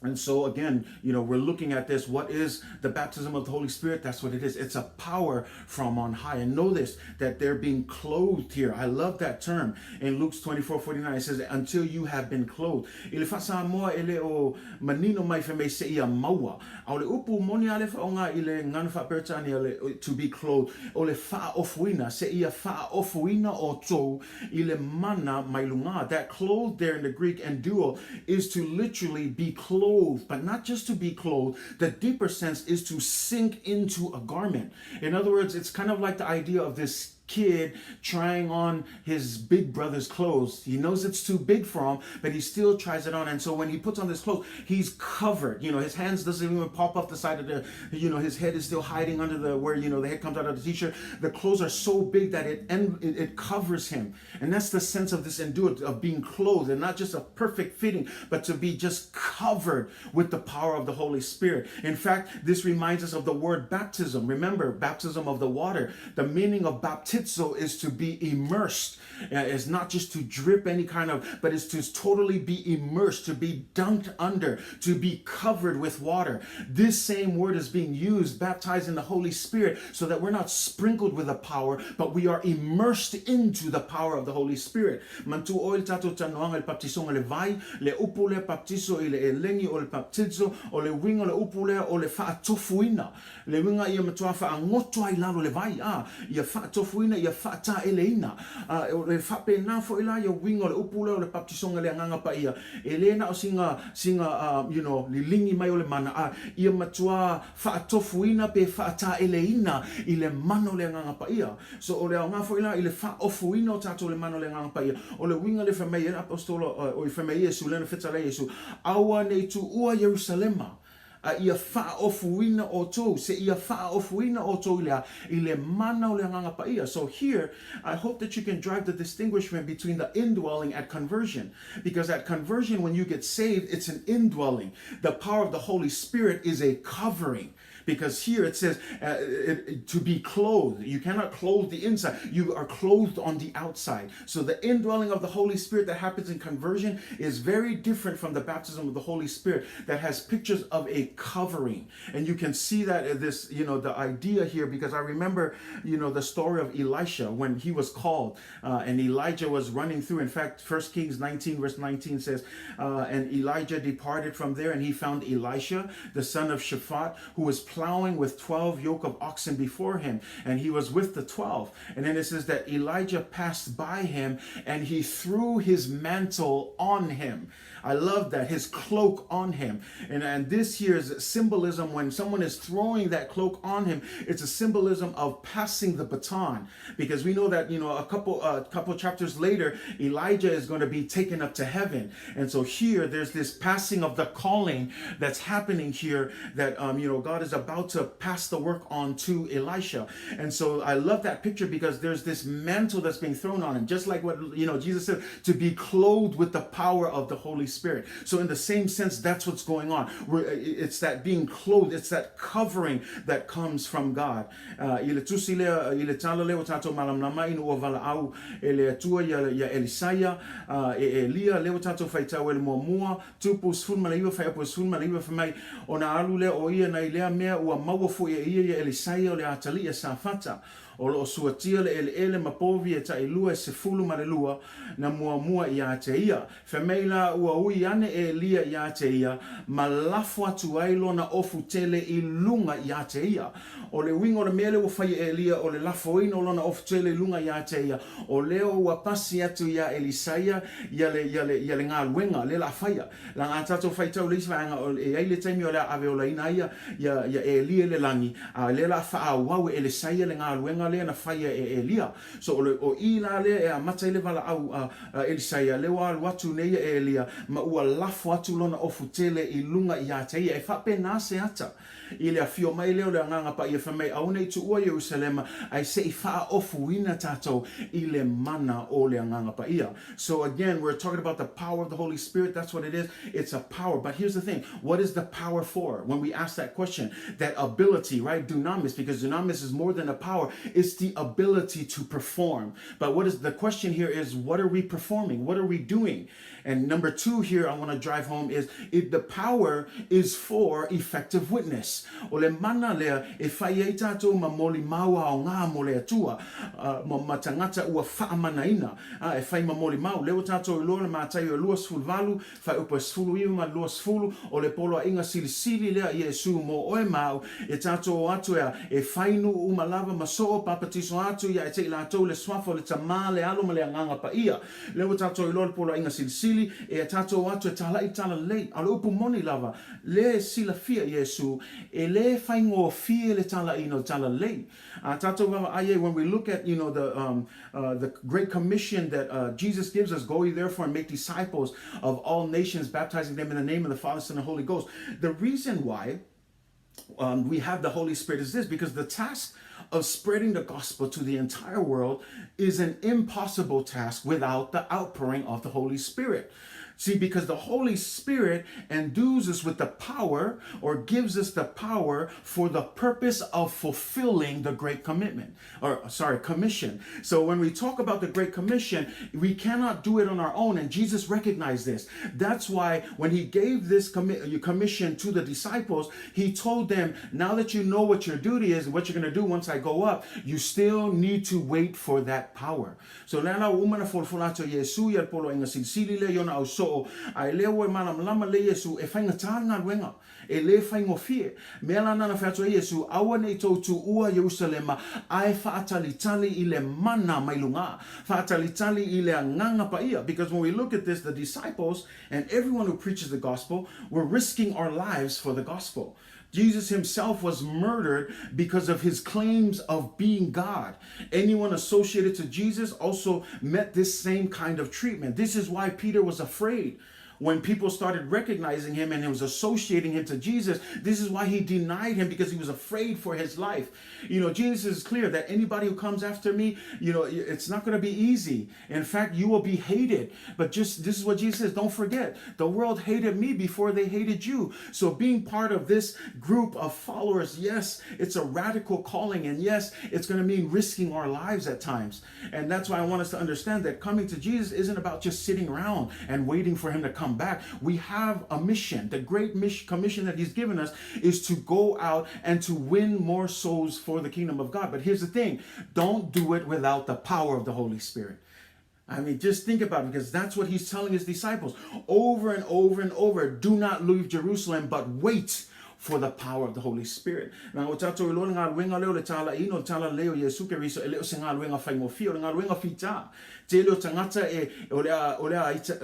And so again, you know, we're looking at this. What is the baptism of the Holy Spirit? That's what it is. It's a power from on high. And know this, that they're being clothed here. I love that term. In Luke 24, 49, it says, until you have been clothed. I le faa-Samoa e le o manino mai fai mai seia maua. A o le upu moni a le faaaoga i le gagana faa-Peretania le to be clothed, o le faaofoina, seia faaofoina outou i le mana mai luga. That clothed there in the Greek enduo is to literally be clothed, but not just to be clothed. The deeper sense is to sink into a garment. In other words, it's kind of like the idea of this kid trying on his big brother's clothes. He knows it's too big for him, but he still tries it on. And so when he puts on this clothes, he's covered. You know, his hands doesn't even pop off the side of the, you know, his head is still hiding under the, where, you know, the head comes out of the t-shirt. The clothes are so big that it, it, it covers him. And that's the sense of this endure, of being clothed and not just a perfect fitting, but to be just covered with the power of the Holy Spirit. In fact, this reminds us of the word baptism. Remember, baptism of the water. The meaning of baptizo is to be immersed. Uh, it's not just to drip any kind of, but it's to totally be immersed, to be dunked under, to be covered with water. This same word is being used, baptized in the Holy Spirit, so that we're not sprinkled with the power, but we are immersed into the power of the Holy Spirit. Manatua oe le tatou talanoaga i le baptisoga i le vai, le upu lea baptiso i le eleni o le baptizo, o le uiga o le upu lea o le faatofuina. Le uiga ia matua faagoto ai lalo le vai, a, ia faatofuina, ia faataeleina. A, o le faapena foi la ia uiga o le upu lea o le baptisoga i le Agaga Paia, e le na o sina, sina, uh, you know, liligi mai o le mana, a, ia matua faatofuina pe faataeleina i le mana o le Agaga Paia. So o le aoga foi la i le faaofoina o tatou i le mana o le Agaga Paia, o le uiga lea fai mai ai le Aposetolo, oi fai mai ai Iesu, lea na fetalai Iesu, aua ne i tuua Ierusalema. A ia faaofuina outou, seia faaofuina outou i le a? I le mana o le Agaga Paia. So here, I hope that you can drive the distinguishment between the indwelling at conversion. Because at conversion, when you get saved, it's an indwelling. The power of the Holy Spirit is a covering. Because here it says uh, it, to be clothed. You cannot clothe the inside. You are clothed on the outside. So the indwelling of the Holy Spirit that happens in conversion is very different from the baptism of the Holy Spirit that has pictures of a covering. And you can see that uh, this, you know, the idea here, because I remember, you know, the story of Elisha when he was called uh, and Elijah was running through. In fact, First Kings 19, verse 19 says, uh, And Elijah departed from there and he found Elisha, the son of Shaphat, who was plowing with 12 yoke of oxen before him. And he was with the 12. And then it says that Elijah passed by him and he threw his mantle on him. I love that, his cloak on him. And, and this here is symbolism when someone is throwing that cloak on him, it's a symbolism of passing the baton. Because we know that, you know, a couple, a couple chapters later, Elijah is going to be taken up to heaven. And so here, there's this passing of the calling that's happening here that, um, you know, God is about to pass the work on to Elisha. And so I love that picture because there's this mantle that's being thrown on him, just like what, you know, Jesus said, to be clothed with the power of the Holy Spirit. So in the same sense, that's what's going on. We're, it's that being clothed, it's that covering that comes from God. Uh, I le tusi lea, i le tala lea o tātou malamalama ina ua valaau e le Atua ia, ia Elisaia, uh, e Elia, lea ua tātou faitau e le muamua, Tupu 19, fuaiupu 19, fai mai, Ona alu lea o ia nai lea mea ua maua foi e ia ia Elisaia o le atalii a Safata, o lo o suatia le eleele ma povi e tailua e 12 na muamua iā te ia. Fai mai la ua ui ane e Elia iā te ia, ma lafo atu ai lona ofu tele i luga iā te ia. O le uiga o le mea lea ua fai e Elia o le lafoina o lona ofu tele i luga iā te ia, o lea ua pasi atu iā Elisaia ia le, ia le, ia le galuega lea la faia. Laga a tatou faitau le isi vaega o, e ai le taimi o le a ave olaina ai ia, ia, ia Elia i le lagi, a lea la faaauau e Elisaia le galuega lea na faia e Elia. So o le, o i la lea e amata ai le valaau a, a Elisaia, lea ua alu atu nei ia Elia, ma ua lafo atu lona ofu tele i luga iā te ia. E faapena se ata. I le afio mai lea o le Agaga Paia fai mai, Aua ne i tuua Ierusalema, ae se i faaofuina tatou i le mana o le Agaga Paia. So again, we're talking about the power of the Holy Spirit. That's what it is. It's a power. But here's the thing. What is the power for? When we ask that question, that ability, right? Dunamis, because dunamis is more than a power. It's the ability to perform. But what is the question here is, what are we performing? What are we doing? And number two here I want to drive home is it, the power is for effective witness. O le mana lea e fai ai tātou ma molimau aoga mo le Atua, uh, ma, ma tagata ua faamanaina, uh, e fai ma molimau. Lea ua tātou iloa le Mataio e 28, fuaiupu e 19 ma le 20, o le poloaiga silisili lea a Iesu mo oe ma au, e tātou o atu ea, e fai nuu uma lava ma soo papatiso atu ia e te i latou le suafa o le Tamā, le Alo ma le Agaga Paia. Lea ua tatou iloa le poloaiga silisili, e a tatou atu e tālaʻi talalelei. A o le upu moni lava, lea e silafia Iesu, e lē faigofie le tālaʻiina o le talalelei. A tatou vaavaai ai, when we look at, you know, the, um, uh, the great commission that uh, Jesus gives us, go ye therefore and make disciples of all nations, baptizing them in the name of the Father, Son, and Holy Ghost. The reason why um, we have the Holy Spirit is this because the task of spreading the gospel to the entire world is an impossible task without the outpouring of the Holy Spirit. See, because the Holy Spirit endues us with the power or gives us the power for the purpose of fulfilling the great commitment or sorry, commission. So when we talk about the Great Commission, we cannot do it on our own. And Jesus recognized this. That's why when he gave this commi- commission to the disciples, he told them, now that you know what your duty is and what you're going to do once I go up, you still need to wait for that power. So lea la ua uma ona folafola atu e Iesu ia le poloaiga silisili lea i ona ausoo, a e lea ua e malamalama lea Iesu e faigata le galuega. E lē faigofie. Mea la nana fai atu ai Iesu, Aua ne i tou tuua Ierusalema, ae faatalitali i le mana mai luga. Faatalitali i le Agaga Paia. Because when we look at this, the disciples and everyone who preaches the gospel, we're risking our lives for the gospel. Jesus himself was murdered because of his claims of being God. Anyone associated to Jesus also met this same kind of treatment. This is why Peter was afraid. When people started recognizing him and he was associating him to Jesus, this is why he denied him because he was afraid for his life. You know, Jesus is clear that anybody who comes after me, you know, it's not going to be easy. In fact, you will be hated. But just this is what Jesus says don't forget, the world hated me before they hated you. So being part of this group of followers, yes, it's a radical calling. And yes, it's going to mean risking our lives at times. And that's why I want us to understand that coming to Jesus isn't about just sitting around and waiting for him to come back. We have a mission. The great mission, commission that he's given us is to go out and to win more souls for the kingdom of God. But here's the thing don't do it without the power of the Holy Spirit. I mean, just think about it because that's what he's telling his disciples over and over and over. Do not leave Jerusalem, but wait for the power of the Holy Spirit. Na o tātou iloa le galuega lea o le talaiina o le talalelei o Iesu Keriso e le o se galuega faigofie, o le galuega fitā. Tele o tagata e, o le a, o le a ita,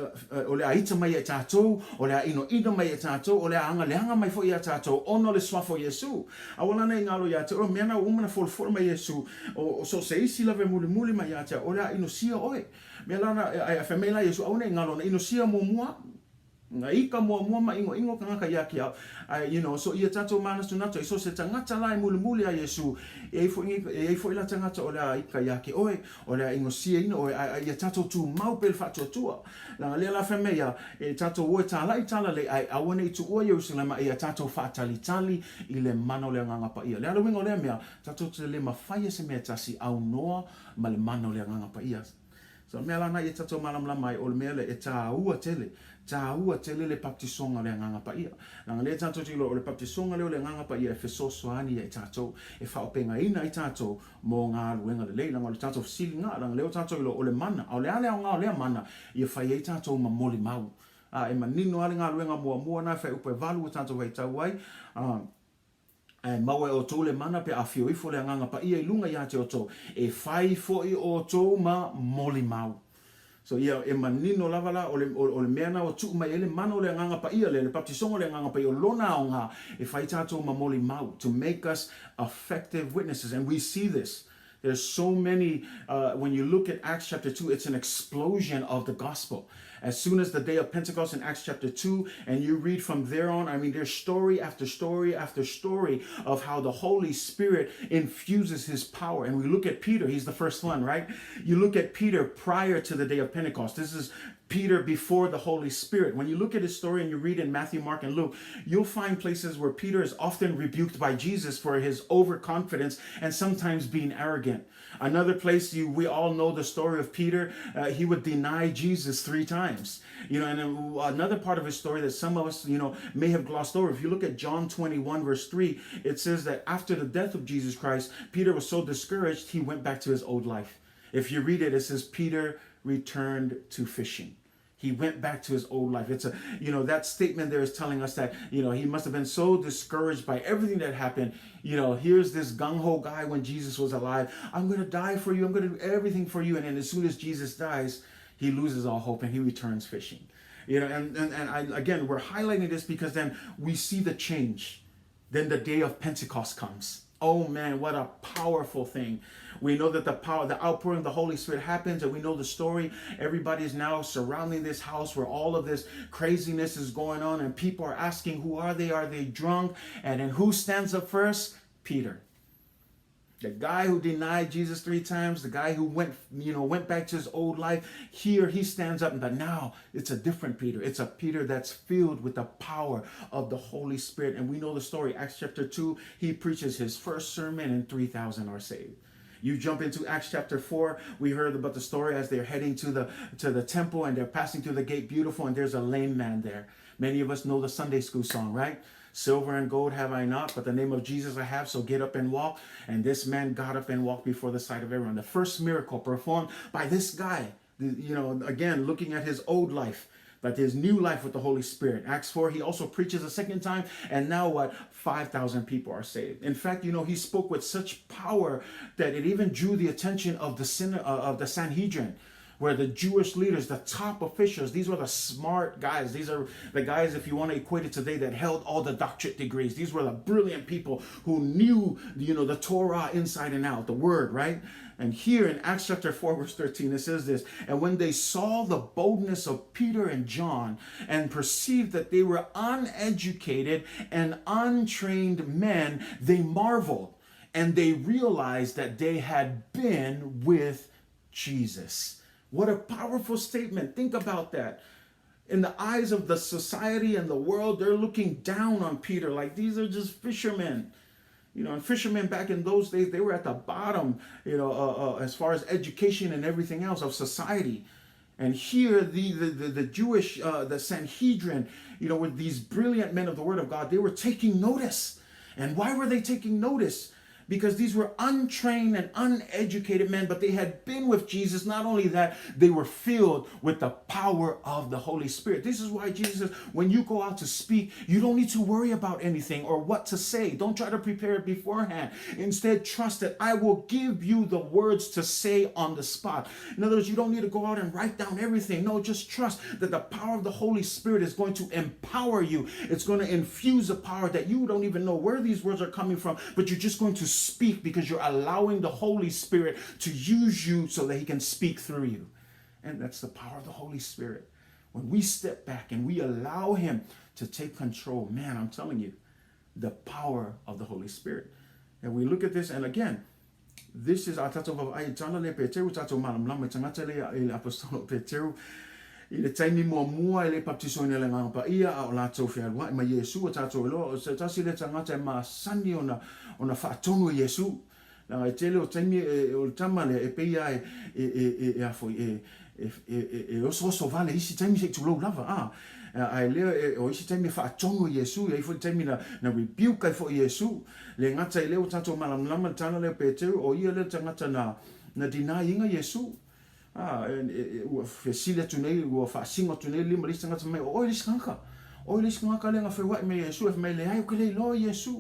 o le a ita mai ia i tātou, o le a inoino mai ia i tātou, o le a agaleaga mai foi ia tātou ona o le suafa o Iesu. Aua lana i galo ia te oe, o mea na ua uma ona folafolo mai Iesu, o, o so o se isi lava e mulimuli mai ia te au, o le a inosia oe. Mea lana, ae fai mai la Iesu, aua ne i galo, na inosia muamua au. Na ika muamua ma inoino tagata ia te au. Ae, you know, so ia tatou manatunatu ai, so se tagata la e mulimuli a Iesu, e ai foi, e ai foi la tagata o le a ika ia te oe, o le a inosiaina oe, ae, ae ia tatou tumau pea i le faatuatua. Leaga lea la fai mai ia, e tatou o e tālaʻi talalei, ae aua ne i tuua Ierusalema, ia tatou faatalitali i le mana o le Agaga Paia. Le a le uiga o lea mea, tatou te le mafai e se mea e tasi aunoa ma le mana o le Agaga Paia. So mea lana ia tatou malamalama ai, o le mea lea e tāua tele, tāua tele le baptisoga o le Agaga Paia. Leaga lea tatou te iloa o le baptisoga lea o le Agaga Paia e fesoasoani ia i tatou, e faaopegaina ai tatou mo galuega lelei. Leaga o le tatou fesiliga, leaga lea ua tatou iloa o le mana, a o le a le aoga o lea mana ia fai ai tatou ma molimau. A e manino lava le galuega muamua na e fuaiupu e valu ua tatou faitau ai, a, Ae maua e outou le mana pe afio ifo le Agaga Paia i luga ia te outou, e fai foi outou ma molimau. So ia, e manino lava la, o le, o le mea na ua tuu mai ai le mana o le Agaga Paia lea, le baptisoga o le Agaga Paia, o lona aoga, e fai tatou ma molimau, to make us effective witnesses. And we see this. There's so many, uh, when you look at Acts chapter 2, it's an explosion of the gospel. As soon as the day of Pentecost in Acts chapter 2, and you read from there on, I mean, there's story after story after story of how the Holy Spirit infuses his power. And we look at Peter, he's the first one, right? You look at Peter prior to the day of Pentecost. This is Peter before the Holy Spirit. When you look at his story and you read in Matthew, Mark, and Luke, you'll find places where Peter is often rebuked by Jesus for his overconfidence and sometimes being arrogant. Another place you we all know the story of Peter. Uh, he would deny Jesus three times. You know, and another part of his story that some of us, you know, may have glossed over. If you look at John 21 verse 3, it says that after the death of Jesus Christ, Peter was so discouraged he went back to his old life. If you read it, it says Peter returned to fishing. He went back to his old life. It's a, you know, that statement there is telling us that, you know, he must have been so discouraged by everything that happened. You know, here's this gung ho guy when Jesus was alive. I'm going to die for you. I'm going to do everything for you. And then as soon as Jesus dies, he loses all hope and he returns fishing. You know, and, and, and I, again, we're highlighting this because then we see the change. Then the day of Pentecost comes. Oh man, what a powerful thing. We know that the power, the outpouring of the Holy Spirit happens, and we know the story. Everybody is now surrounding this house where all of this craziness is going on, and people are asking, Who are they? Are they drunk? And then who stands up first? Peter. The guy who denied Jesus three times, the guy who went, you know, went back to his old life, here he stands up, but now it's a different Peter. It's a Peter that's filled with the power of the Holy Spirit. And we know the story. Acts chapter 2, he preaches his first sermon and 3,000 are saved. You jump into Acts chapter 4, we heard about the story as they're heading to the to the temple and they're passing through the gate beautiful and there's a lame man there. Many of us know the Sunday school song, right? Silver and gold have I not, but the name of Jesus I have, so get up and walk. And this man got up and walked before the sight of everyone. The first miracle performed by this guy, you know, again, looking at his old life, but his new life with the Holy Spirit. Acts 4, he also preaches a second time, and now what? 5,000 people are saved. In fact, you know, he spoke with such power that it even drew the attention of the, sin, uh, of the Sanhedrin. Where the Jewish leaders, the top officials, these were the smart guys. These are the guys, if you want to equate it today, that held all the doctorate degrees. These were the brilliant people who knew, you know, the Torah inside and out, the word, right? And here in Acts chapter 4, verse 13, it says this And when they saw the boldness of Peter and John and perceived that they were uneducated and untrained men, they marveled and they realized that they had been with Jesus. What a powerful statement. Think about that. In the eyes of the society and the world, they're looking down on Peter like these are just fishermen. You know, and fishermen back in those days, they were at the bottom, you know, uh, uh, as far as education and everything else of society. And here, the, the, the, the Jewish, uh, the Sanhedrin, you know, with these brilliant men of the Word of God, they were taking notice. And why were they taking notice? Because these were untrained and uneducated men, but they had been with Jesus. Not only that, they were filled with the power of the Holy Spirit. This is why Jesus says, when you go out to speak, you don't need to worry about anything or what to say. Don't try to prepare it beforehand. Instead, trust that I will give you the words to say on the spot. In other words, you don't need to go out and write down everything. No, just trust that the power of the Holy Spirit is going to empower you. It's going to infuse a power that you don't even know where these words are coming from, but you're just going to speak because you're allowing the Holy Spirit to use you so that He can speak through you. And that's the power of the Holy Spirit. When we step back and we allow Him to take control, man, I'm telling you, the power of the Holy Spirit. And we look at this, and again, this is a tatou vaavaai i tala le Peteru, tatou malamalama i tagata le i le apostolo Peteru, i le taimi muamua e le baptisoina le Agaga Paia, a o latou fealuai ma Iesu, o tatou iloa, o se tasi lea tagata e masani ona, ona faatonu e Iesu. Leaga e tele o taimi e, o le tama lea e pei lava e, e, e, e, e a foi, e, e, e, e, e osooso vale isi taimi se i tulou lava, a. Ae lea, e, o isi taimi e faatonu e Iesu, e i ai foi le taimi na, na rebuke ai foi Iesu. Le gata i lea ua tatou malamalama le tala lea o Peteru, o ia lea le tagata na, na deny inga Iesu. A, e, e, e, ua fesili atu nei, ua faasino atu nei le lima le isi tagata fai mai, o oe le isi tagata. Oe le isi tagata lea na feua'i me Iesu, e fai mai, leai, ou te le iloa Iesu.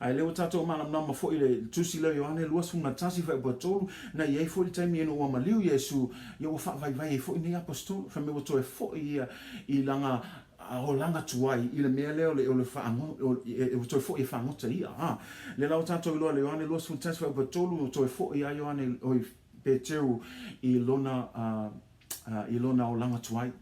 Ae lea ua tatou malamalama foi i le Tusi lea o Ioane 21 fuaiupu 3, na i ai foi le taimi ina ua maliu Iesu, ia ua faavaivai ai foi nei Aposetolo, fai mai ua toe foi ia i lana olaga tuai i le mea lea o le, o le faago, o, e, ua toe foi e fagota ia. A, lea la ua tatou iloa i le Ioane 21 fuaiupu 3, ua toe foi a Ioane, oi, Peteru i lona, uh, i lona olaga tuai.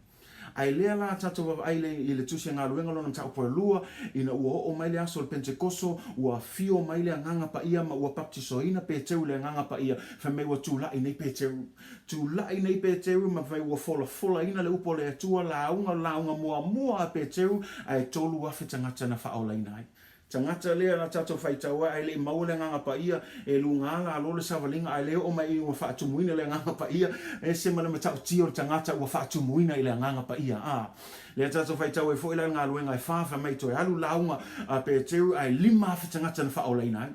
Ae lea la tatou vaavaai le, i le Tusi a Galuega lona mataupu e lua, ina ua oo mai le aso o le Pentekoso, ua afio mai le Agaga Paia ma ua baptisoina Peteru i le Agaga Paia, fai mai ua tula'i nei Peteru. Tula'i nei Peteru ma fai ua folafolaina le upu a le Atua, lauga, lauga muamua a Peteru, ae 3,000 tagata na faaolaina ai. Tagata lea na tatou faitau ai, ae le i maua le Agaga Paia, e luga lalo le savaliga, ae le oo mai i ua faatumuina le Agaga Paia, e ese ma le matautia o le tagata ua faatumuina i le Agaga Paia. A lea tatou faitau ai foi la i le galuega e fa, fai mai toe alu lauga a Peteru, ae 5,000 tagata na faaolaina ai.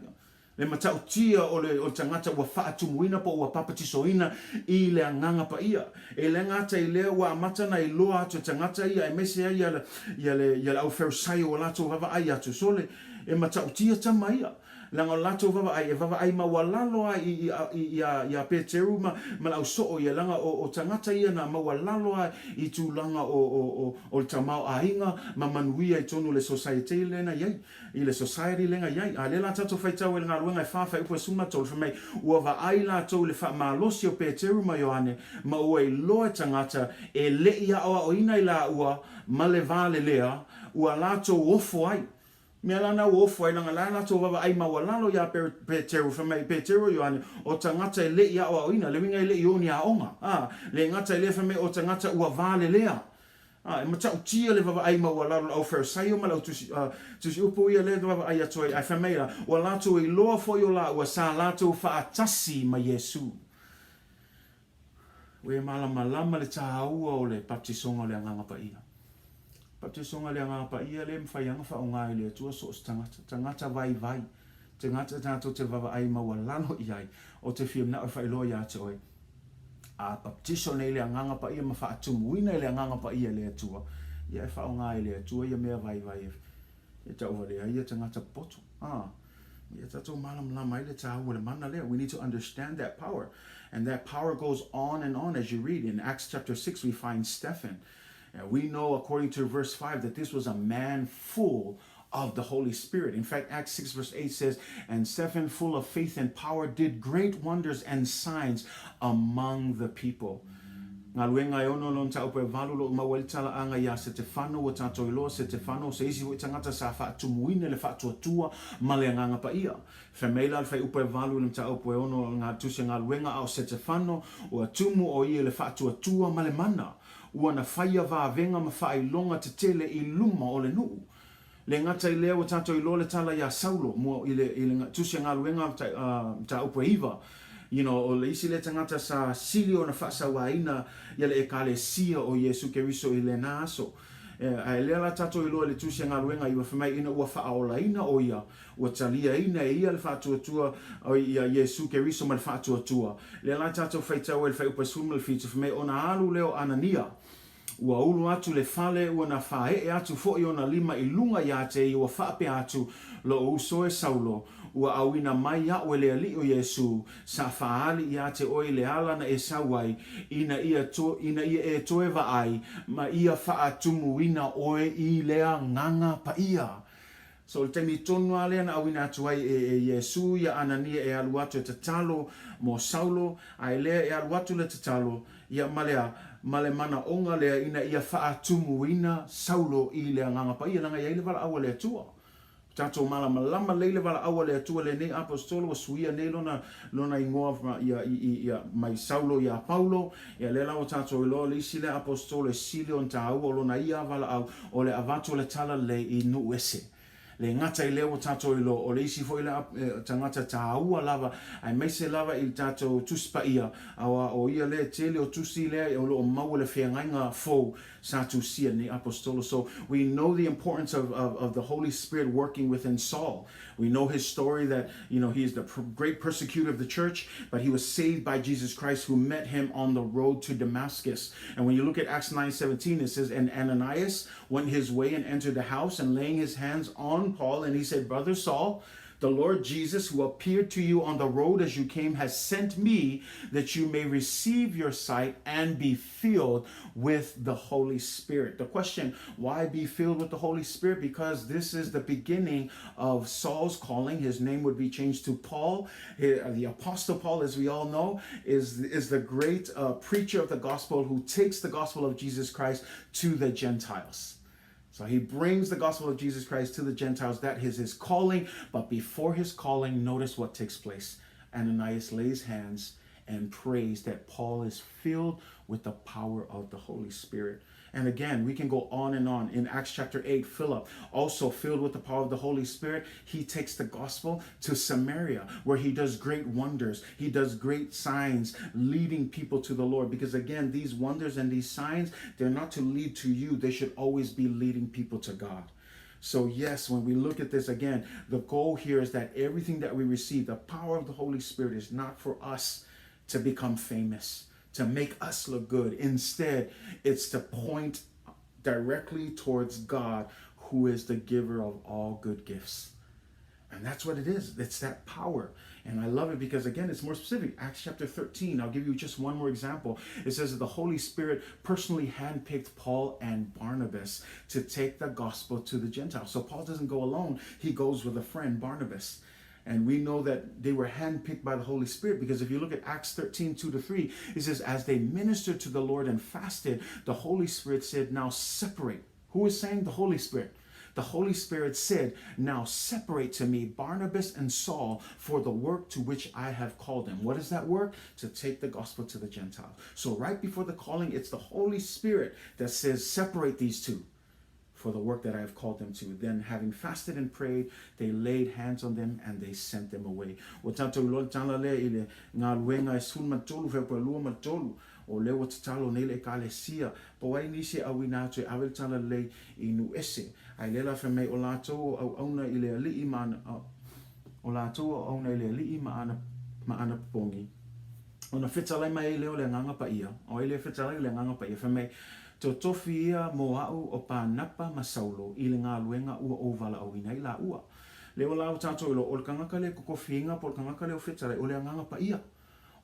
Le matautia o le, o le tagata ua faatumuina po ua papatisoina i le Agaga Paia. E le gata i lea, ua amata ona iloa atu e tagata ia, aemaise ai ia le, ia le, ia le au Farisaio ua latou vaavaai atu, sole, e matautia tama ia. Leaga o le latou vaavaai, e vaavaai maualalo lava i, i, i, iā, iā Peteru ma, ma le au soo ia, leaga o, o tagata ia na maualalo lava i tulaga o, o, o, o le tamaoaiga ma manuia i totonu o le society lea na i ai. I le society lea na i ai. A lea la tatou faitau ai le galuega e fa fuaiupu e 13, fai mai, Ua vaai latou i le faamalosi o Peteru ma Ioane, ma ua iloa e tagata e le i aoaoina i laua ma le va lelea, ua latou ofo ai. Mea la na ua ofo ai, leaga la latou vaavaai maualalo iā Peteru, fai mai, Peteru o Ioane, o tagata e le i aoaoina, le uiga e le i o ni aoga. A, le gata i lea, fai mai, o tagata ua va lelea. A, e matautia le vaavaai maualalo o le au Farisaio ma le au tusi, uh, tusi upu ia lea e vaavaai atu ai, ae fai mai la, ua latou iloa foi o laua sa latou faatasi ma Iesu. Ua e malamalama le tāua o le baptisoga o le Agaga Paia. Baptisoga o le Agaga Paia lea e mafai lava ona faaaoga e le Atua so o se tagata, tagata vaivai, tagata tatou te vaavaai maualalo i ai, o te fia manao e faailoa ia te oe. A baptiso nei le Agaga Paia ma faatumuina i le Agaga Paia e le Atua, ia e faaaoga e le Atua ia mea vaivai e tauvalea ai ia tagata popoto. A. Ia tatou malamalama ai le tāua o le mana lea. We need to understand that power. And that power goes on and on as you read. In Acts chapter 6, we find Stephen. And we know, according to verse 5, that this was a man full of the Holy Spirit. In fact, Acts 6, verse 8 says, And Stephen, full of faith and power, did great wonders and signs among the people. Galuega e ono lona mataupu e valu o lo o maua ai le talaaga iā Setefano ua tatou iloa Setefano o se isi foi tagata sa faatumuina le faatuatua ma le Agaga Paia. Fai mai la le fuaiupu e valu i le mataupu e ono o ngā tusi a Galuega a o Setefano ua tumu o ia i le faatuatua ma le mana ua na faia vavega ma faailoga tetele i luma o le nuu. Le gata i lea ua tatou iloa le tala iā Saulo mua i le i le tusi a Galuega mataupu e iva, you know, o le isi lea tagata sa sili ona faasauaina ia le Ekalesia o Iesu Keriso i lena aso. Ae lea la tatou iloa i le tusi a Galuega iva fai mai ina ua faaolaina o ia, ua taliaina e ia le faatuatua ia Iesu Keriso ma le faatuatua. Lea la tatou faitau ai i le fuaiupu e 17 fai mai ona alu lea o Anania Ua ulu atu le fale, ua na fāeʻe atu foʻi ona lima i luga iā te ia ua faapea atu, Loʻu uso e Saulo, ua ʻauina mai iaʻu e le Aliʻi o Iesū, sa fāali iā te ʻoe i le ala na e sau ai, ina ia ina ia e toe vaai, ma ia faatumuina ʻoe i le agaga paia. So o le taimi tonu lava lea na ʻauina atu ai e, e Iesū iā Anania e alu atu e tatalo mo Saulo, a i lea e alu atu le tatalo, ia ma le a, ma le manaʻoga lea ina ia faatumuina Saulo i le Agaga Paia, leaga e i ai le valaau a le Atua. Tatou malamalama lelei le valaau a le Atua lenei Aposetolo ua suia nei lona, lona igoa ia, i, ia, mai Saulo iā Paulo, ia lea la ua tatou iloa le isi lea Aposetolo e sili ona tāua o lona ia valaau o le avatu o le talalelei i nuu ese. Le gata i lea ua tatou iloa o le isi foi lea tagata tāua lava aemaise lava i le tatou Tusi Paia aua o ia lea tele o tusi lea o lo o maua le feagaiga fou sa tusia nei Aposetolo. So we know the importance of, of, of the Holy Spirit working within Saul. We know his story that, you know, he is the great persecutor of the church, but he was saved by Jesus Christ who met him on the road to Damascus. And when you look at Acts 9:17, it says, And Ananias went his way and entered the house and laying his hands on Paul, and he said, Brother Saul, the Lord Jesus, who appeared to you on the road as you came, has sent me that you may receive your sight and be filled with the Holy Spirit. The question, why be filled with the Holy Spirit? Because this is the beginning of Saul's calling. His name would be changed to Paul. The Apostle Paul, as we all know, is, is the great preacher of the gospel who takes the gospel of Jesus Christ to the Gentiles. So he brings the gospel of Jesus Christ to the Gentiles. That is his calling. But before his calling, notice what takes place. Ananias lays hands and prays that Paul is filled with the power of the Holy Spirit. And again, we can go on and on. In Acts chapter 8, Philip, also filled with the power of the Holy Spirit, he takes the gospel to Samaria, where he does great wonders. He does great signs, leading people to the Lord. Because again, these wonders and these signs, they're not to lead to you, they should always be leading people to God. So, yes, when we look at this again, the goal here is that everything that we receive, the power of the Holy Spirit, is not for us to become famous, to make us look good. Instead, it's to point directly towards God, who is the giver of all good gifts. And that's what it is. It's that power. And I love it because, again, it's more specific. Acts chapter 13, I'll give you just one more example. It says that the Holy Spirit personally handpicked Paul and Barnabas to take the gospel to the Gentiles. So Paul doesn't go alone, he goes with a friend, Barnabas. And we know that they were handpicked by the Holy Spirit because if you look at Acts 13, 2 to 3, it says, As they ministered to the Lord and fasted, the Holy Spirit said, Now separate. Who is saying? The Holy Spirit. The Holy Spirit said, Now separate to me Barnabas and Saul for the work to which I have called them. What is that work? To take the gospel to the Gentiles. So, right before the calling, it's the Holy Spirit that says, Separate these two for the work that I have called them to. Then, having fasted and prayed, they laid hands on them and they sent them away. Ua tatou iloa le tala lea i le galuega e 13 Fepuelua ma le tolu, o lea ua tatalo nei le Ekalesia, po o ai nisi e ʻauina atu e ave le tala lelei i nuu ese. A i lea la fai mai o latou o auauna i le Alii ma ana, o latou o auauna i le Alii ma ana, ma ana popogi, ona fetalai mai ai lea o le Agaga Paia, o ai lea e fetalai o le Agaga Paia, fai mai, Totofi ia mo aʻu o Panapa ma Saulo i le galuega ua ou valaauina ai laua. Lea ua laua tatou iloa, o le tagata lea e totofiina po o le tagata lea ua fetalai, o le Agaga Paia.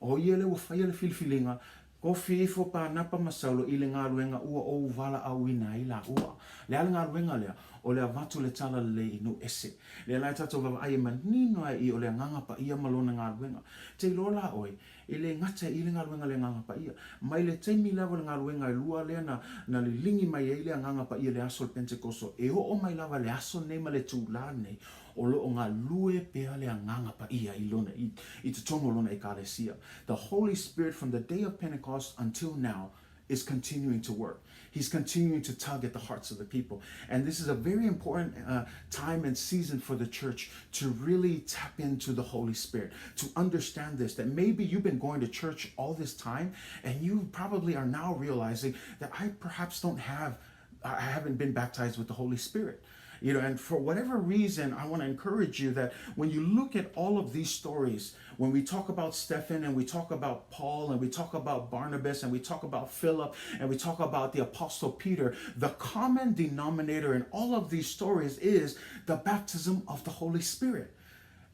O ia lea ua faia le filifiliga, tofi ifo Panapa ma Saulo i le galuega ua ou valaauina ai laua. Le a le galuega lea? O le avatu le tala lelei i nuu ese. Lea la e tatou vaavaai e manino ai i o le Agaga Paia ma lona galuega. Te iloa la oe, E le gata i le galuega a le Agaga Paia. Mai le taimi lava o le galuega e lua lea na, na liligi mai ai le Agaga Paia i le aso o le Pentekoso, e oo mai lava i le aso lenei ma le itulā lenei, o lo o galue pea le Agaga Paia i lona, i, i totonu o lona Ekalesia. The Holy Spirit from the day of Pentecost until now is continuing to work. He's continuing to tug at the hearts of the people. And this is a very important uh, time and season for the church to really tap into the Holy Spirit, to understand this, that maybe you've been going to church all this time and you probably are now realizing that I perhaps don't have, I haven't been baptized with the Holy Spirit. You know, and for whatever reason, I want to encourage you that when you look at all of these stories, when we talk about Stephen and we talk about Paul and we talk about Barnabas and we talk about Philip and we talk about the Apostle Peter, the common denominator in all of these stories is the baptism of the Holy Spirit.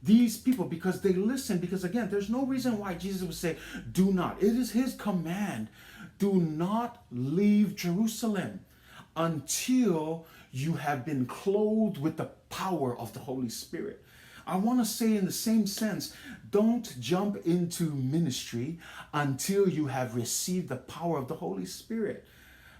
These people, because they listen, because again, there's no reason why Jesus would say, do not. It is his command. Do not leave Jerusalem until you have been clothed with the power of the Holy Spirit. I want to say in the same sense, don't jump into ministry until you have received the power of the Holy Spirit.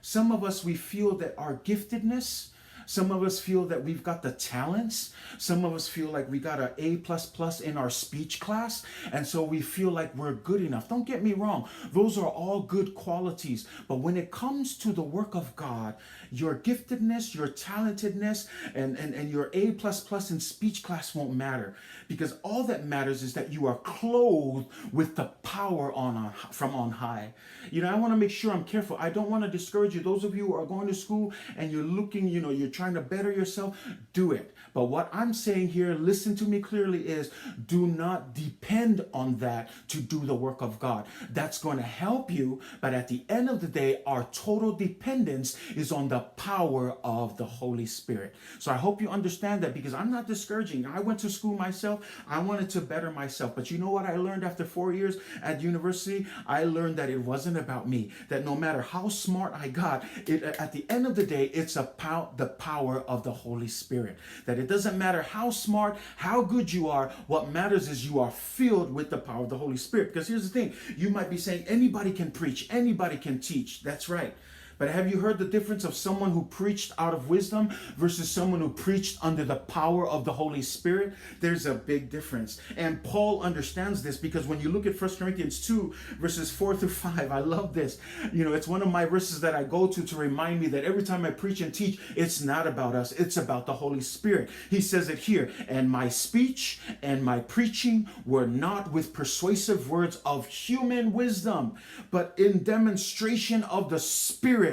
Some of us, we feel that our giftedness, some of us feel that we've got the talents. Some of us feel like we got an A plus plus in our speech class. And so we feel like we're good enough. Don't get me wrong. Those are all good qualities. But when it comes to the work of God, your giftedness, your talentedness, and, and, and your A plus plus in speech class won't matter. Because all that matters is that you are clothed with the power on, on from on high. You know, I want to make sure I'm careful. I don't want to discourage you. Those of you who are going to school and you're looking, you know, you're trying to better yourself, do it. But what I'm saying here, listen to me clearly, is do not depend on that to do the work of God. That's going to help you, but at the end of the day, our total dependence is on the power of the Holy Spirit. So I hope you understand that because I'm not discouraging. I went to school myself. I wanted to better myself. But you know what I learned after 4 years at university? I learned that it wasn't about me. That no matter how smart I got, it, at the end of the day, it's about the power of the Holy Spirit. That it doesn't matter how smart, how good you are, what matters is you are filled with the power of the Holy Spirit. Because here's the thing you might be saying, anybody can preach, anybody can teach. That's right. But have you heard the difference of someone who preached out of wisdom versus someone who preached under the power of the Holy Spirit? There's a big difference. And Paul understands this because when you look at 1 Corinthians 2, verses 4 through 5, I love this. You know, it's one of my verses that I go to to remind me that every time I preach and teach, it's not about us, it's about the Holy Spirit. He says it here, and my speech and my preaching were not with persuasive words of human wisdom, but in demonstration of the Spirit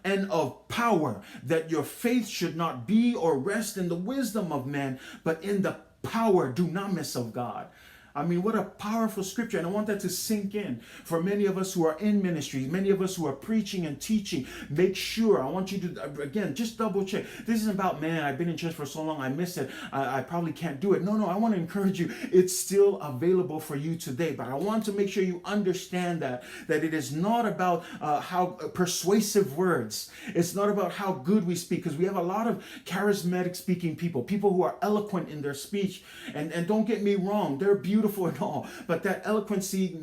and of power, that your faith should not be or rest in the wisdom of men, but in the power, dunamis of God. I mean, what a powerful scripture. And I want that to sink in for many of us who are in ministry, many of us who are preaching and teaching. Make sure, I want you to, again, just double check. This isn't about, man, I've been in church for so long, I miss it. I, I probably can't do it. No, no, I want to encourage you. It's still available for you today. But I want to make sure you understand that, that it is not about uh, how persuasive words. It's not about how good we speak, because we have a lot of charismatic speaking people, people who are eloquent in their speech. And, and don't get me wrong, they're beautiful and all, but that eloquency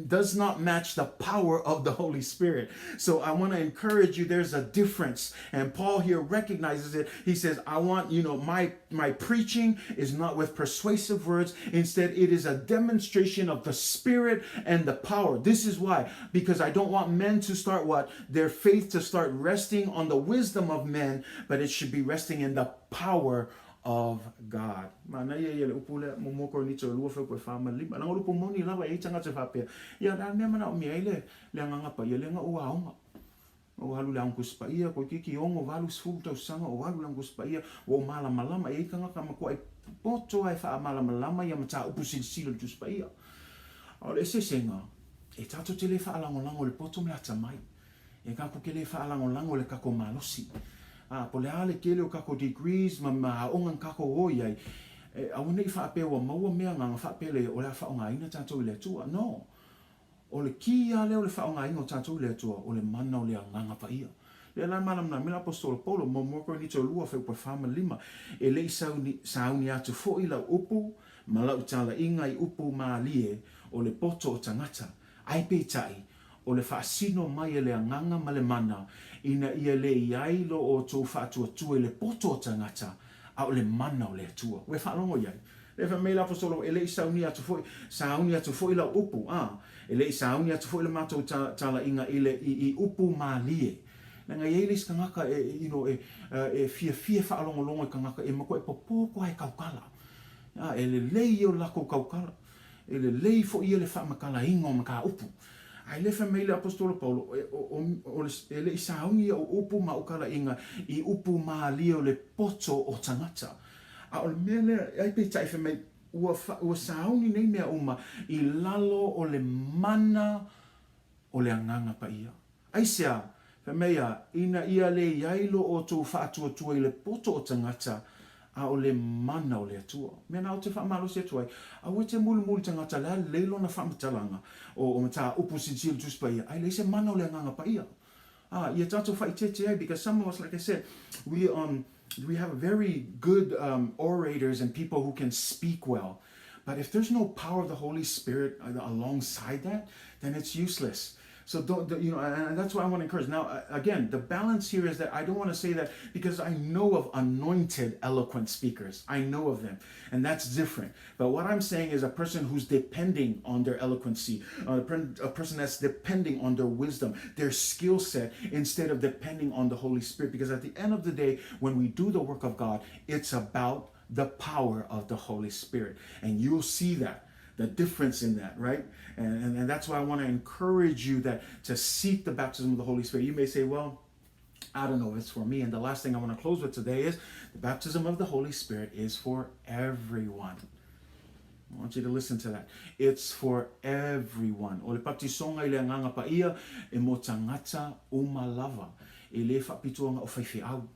does not match the power of the Holy Spirit. So I want to encourage you, there's a difference. And Paul here recognizes it. He says, I want, you know, my, my preaching is not with persuasive words. Instead, it is a demonstration of the Spirit and the power. This is why, because I don't want men to start what? Their faith to start resting on the wisdom of men, but it should be resting in the power of God. Manaia ia le upu lea, momo Korinito e lua feu e wha ma lima. Langa lupu moni lava e itanga te whapea. Ia rā mea mana o mea i le, le anganga pa ia le nga ua aonga. O alu le aonga kuspa ia, ko kiki ongo valu sfulu tausaga o alu le aonga kuspa ia, ua ou malamalama, e i ai tagata matua e poto lava e faamalamalama ia mataupu silasila i le Tusi Paia. A o le eseesega, e tatou te le faalagolago i le poto ma le atamai. E tatou te le faalagolago i le tatou malosi. A, po o le a le tele o tatou degrees ma ma aoga na tatou o i ai, E aua ne i faapea ua maua mea agaga faapelei o le a faaaogaina tatou i le Atua. No. O le kī lava lea o le faaaogaina o tatou i le Atua, o le mana o le Agaga Paia. Lea la e malamalama ai le Aposetolo Paulo, Muamua Korinito 2, fuaiupu 4 ma 5, E le i sauni, sauni atu foi lau upu ma lau talaiga i upu malie o le poto o tagata, ae peitai, o le faasino mai e le Agaga ma le mana, ina ia le i ai lo outou faatuatua i le poto o tagata, a o le mana o le Atua. Ua e faalogo i ai? Lea fai mai le Aposetolo, E le i saunia atu foi, sauni atu foi lau upu, a, e le i sauni atu foi le matou ta, talaiga i le, i, i upu malie. Leaga e i ai le isi tagata e, you know, e, e fiafia faalogologo i tagata e matuai popo atu lava e tautala. A, e lelei ia o le latou tautala. E lelei foi ia le faamatalaina o mataupu. Ae le fai mai le Aposetolo Paulo, e, o, o, o le, e le i sauni au upu ma au talaiga i upu malie o le poto o tagata. A o le mea lea, ai peitai fai mai, ua, ua sauni nei mea uma i lalo o le mana o le Agaga Paia. Aisea? Fai mai ia, ina ia le i ai lo outou faatuatua i le poto o tagata, a o le mana o le Atua. Mea na ou te faamalosi atu ai, aua e te mulimuli tagata le a lelei lona faamatalaga o, o mataupu silisili Tusi Paia, ae leai se mana o le Agaga Paia. Ah, ia tatou faaeteete ai, because some of us, like I said, we, um, we have very good um, orators and people who can speak well. But if there's no power of the Holy Spirit alongside that, then it's useless. So don't, you know, and that's why I want to encourage. Now, again, the balance here is that I don't want to say that because I know of anointed eloquent speakers. I know of them, and that's different. But what I'm saying is a person who's depending on their eloquency, a, a person that's depending on their wisdom, their skill set, instead of depending on the Holy Spirit. Because at the end of the day, when we do the work of God, it's about the power of the Holy Spirit. And you'll see that the difference in that, right? And, and, and that's why I want to encourage you that to seek the baptism of the Holy Spirit. You may say, well, I don't know if it's for me. And the last thing I want to close with today is the baptism of the Holy Spirit is for everyone. I want you to listen to that. It's for everyone. O le baptisonga i le Agaga Paia e mo tagata uma lava. E le faapitoa na o faifeau.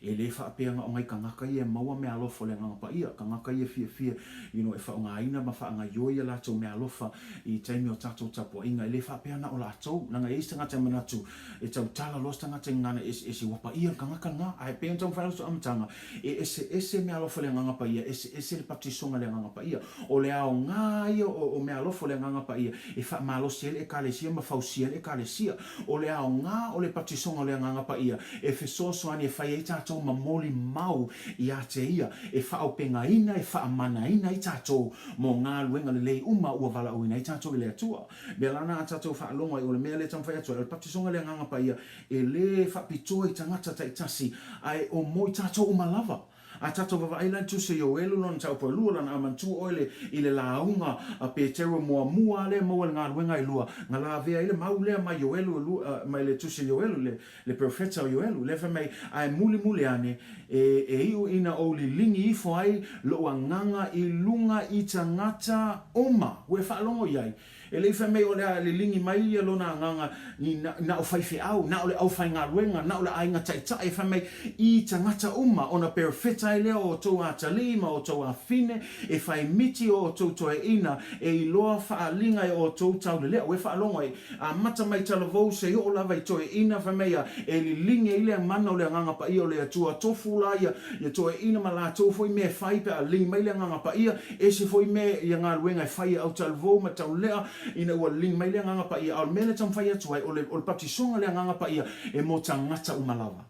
E le faapea na o nai tagata ia e maua meaalofa o le Agaga Paia, tagata ia e fiafia you know, e faaaogaina ma faagaoioi a latou meaalofa i taimi o tatou tapuaiga. E le faapea na o latou, leaga e i ai se tagata e manatu e tautala loa se tagata i gagana eseese ua paia le tagata lena. Ae pei ona taumafai atu amataga, e eseese meaalofa o le Agaga Paia, eseese le baptisoga o le Agaga Paia. O le aoga ia o meaalofa o le Agaga Paia e faamalosi ai le Ekalesia ma fausia ai le Ekalesia. O le aoga o le baptisoga o le Agaga Paia e fesoasoani e fai ai tatou ma molimau ia te ia, e faaopegaina, e faamanaina ai tatou mo galuega lelei uma ua valaauina ai tatou e le Atua. Mea lana a tatou faalogo ai, o le mea lea e taumafai atu ai, o le baptisoga o le Agaga Paia e le faapitoa i tagata taitasi, ae o mo i tatou uma lava. A tatou vavaai la i le Tusi o Ioelu lona mataupu e lua, lana a manatua oe le, i le lauga a Peteru muamua lea e maua i le galuega e lua, na lavea ai le mau lea mai Ioelu e lua, mai le Tusi o Ioelu, le, le perofeta o Ioelu, lea fai mai, Ae mulimuli ane, e, e iu ina ou liligi ifo ai lou agaga i luga i tagata uma. Ua e faalogo i ai? E le i fai mai o le a liligi mai ia lona agaga i na, na o faifeau, na o le aufaigaluega, na o le aiga taitai, e fai mai i tagata uma, ona perofeta ai lea o outou atalii ma outou afine, e fai miti o outou toeaina, e iloa faaaliga e outou taulelea. Ua e faalogo ai, amata mai talavou seia oo lava i toeaina, fai mai ia, e liligi ai le mana o le Agaga Paia o le Atua, tofu la ia, ia toeaina ma latou foi mea e fai pe a liligi mai le Agaga Paia, Ese foi mea ia galuega e fai e autalavou ma taulea ina ua liligi mai le Agaga Paia. A o le mea lea e taumafai atu ai, o le, o le baptisoga le Agaga Paia e mo tagata uma lava.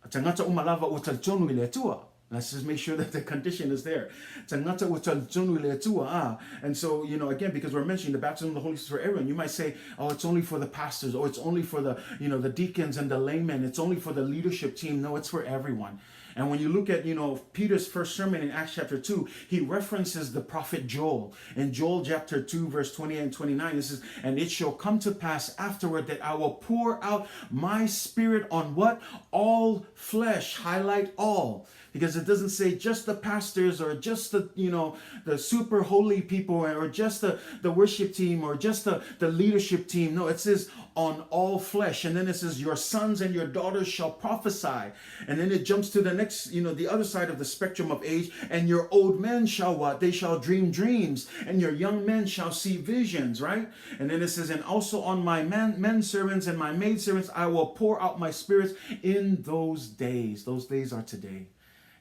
Tagata uma lava ua talitonu i le Atua. Let's just make sure that the condition is there. Tagata ua talitonu i le Atua, ah. And so, you know, again, because we're mentioning the baptism of the Holy Spirit for everyone, you might say, oh, it's only for the pastors, or it's only for the, you know, the deacons and the laymen, it's only for the leadership team. No, it's for everyone. And when you look at, you know, Peter's first sermon in Acts chapter 2, he references the prophet Joel. In Joel chapter 2, verse 28 and 29, it says, And it shall come to pass afterward that I will pour out my spirit on what? All flesh. Highlight all. Because it doesn't say just the pastors or just the, you know, the super holy people or just the, the worship team or just the, the leadership team. No, it says on all flesh. And then it says your sons and your daughters shall prophesy. And then it jumps to the next, you know, the other side of the spectrum of age. And your old men shall what? They shall dream dreams. And your young men shall see visions, right? And then it says, and also on my men, men servants and my maid servants, I will pour out my spirits in those days. Those days are today.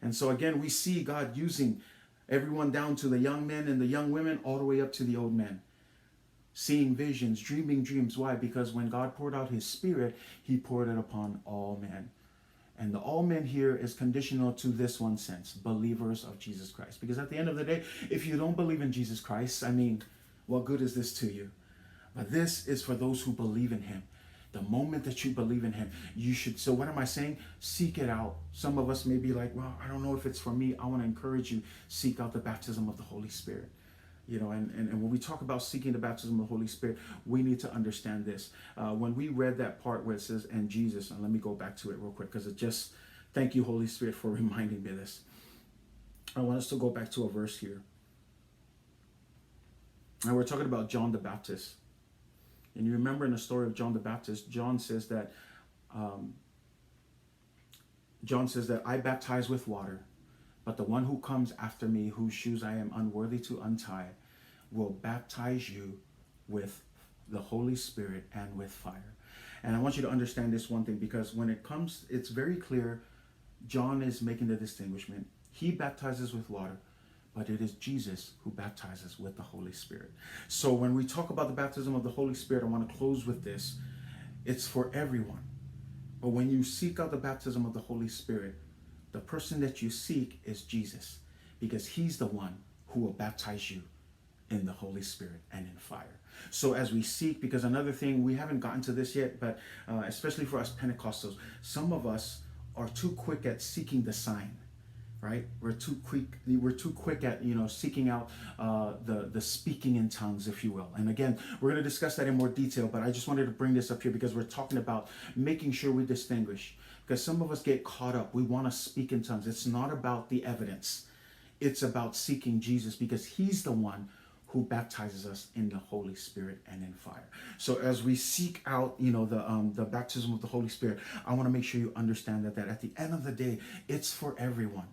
And so again, we see God using everyone down to the young men and the young women, all the way up to the old men. Seeing visions, dreaming dreams. Why? Because when God poured out his spirit, he poured it upon all men. And the all men here is conditional to this one sense, believers of Jesus Christ. Because at the end of the day, if you don't believe in Jesus Christ, I mean, what good is this to you? But this is for those who believe in him. The moment that you believe in him, you should. So what am I saying? Seek it out. Some of us may be like, well, I don't know if it's for me. I want to encourage you, seek out the baptism of the Holy Spirit. You know, and, and, and when we talk about seeking the baptism of the Holy Spirit, we need to understand this. When we read that part where it says, and Jesus, and let me go back to it real quick, because it just, thank you, Holy Spirit, for reminding me this. I want us to go back to a verse here. And we're talking about John the Baptist. And you remember in the story of John the Baptist, John says that John says that I baptize with water, but the one who comes after me, whose shoes I am unworthy to untie, will baptize you with the Holy Spirit and with fire. And I want you to understand this one thing, because when it comes, it's very clear John is making the distinguishment. He baptizes with water, but it is Jesus who baptizes with the Holy Spirit. So when we talk about the baptism of the Holy Spirit, I want to close with this. It's for everyone. But when you seek out the baptism of the Holy Spirit, the person that you seek is Jesus, because he's the one who will baptize you in the Holy Spirit and in fire. So as we seek, because another thing, we haven't gotten to this yet, but especially for us Pentecostals, some of us are too quick at seeking the sign, right? We're too quick. We're too quick at, you know, seeking out the speaking in tongues, if you will. And again, we're going to discuss that in more detail, but I just wanted to bring this up here because we're talking about making sure we distinguish, because some of us get caught up. We want to speak in tongues. It's not about the evidence. It's about seeking Jesus, because he's the one who baptizes us in the Holy Spirit and in fire. So as we seek out, you know, the baptism of the Holy Spirit, I want to make sure you understand that at the end of the day, it's for everyone.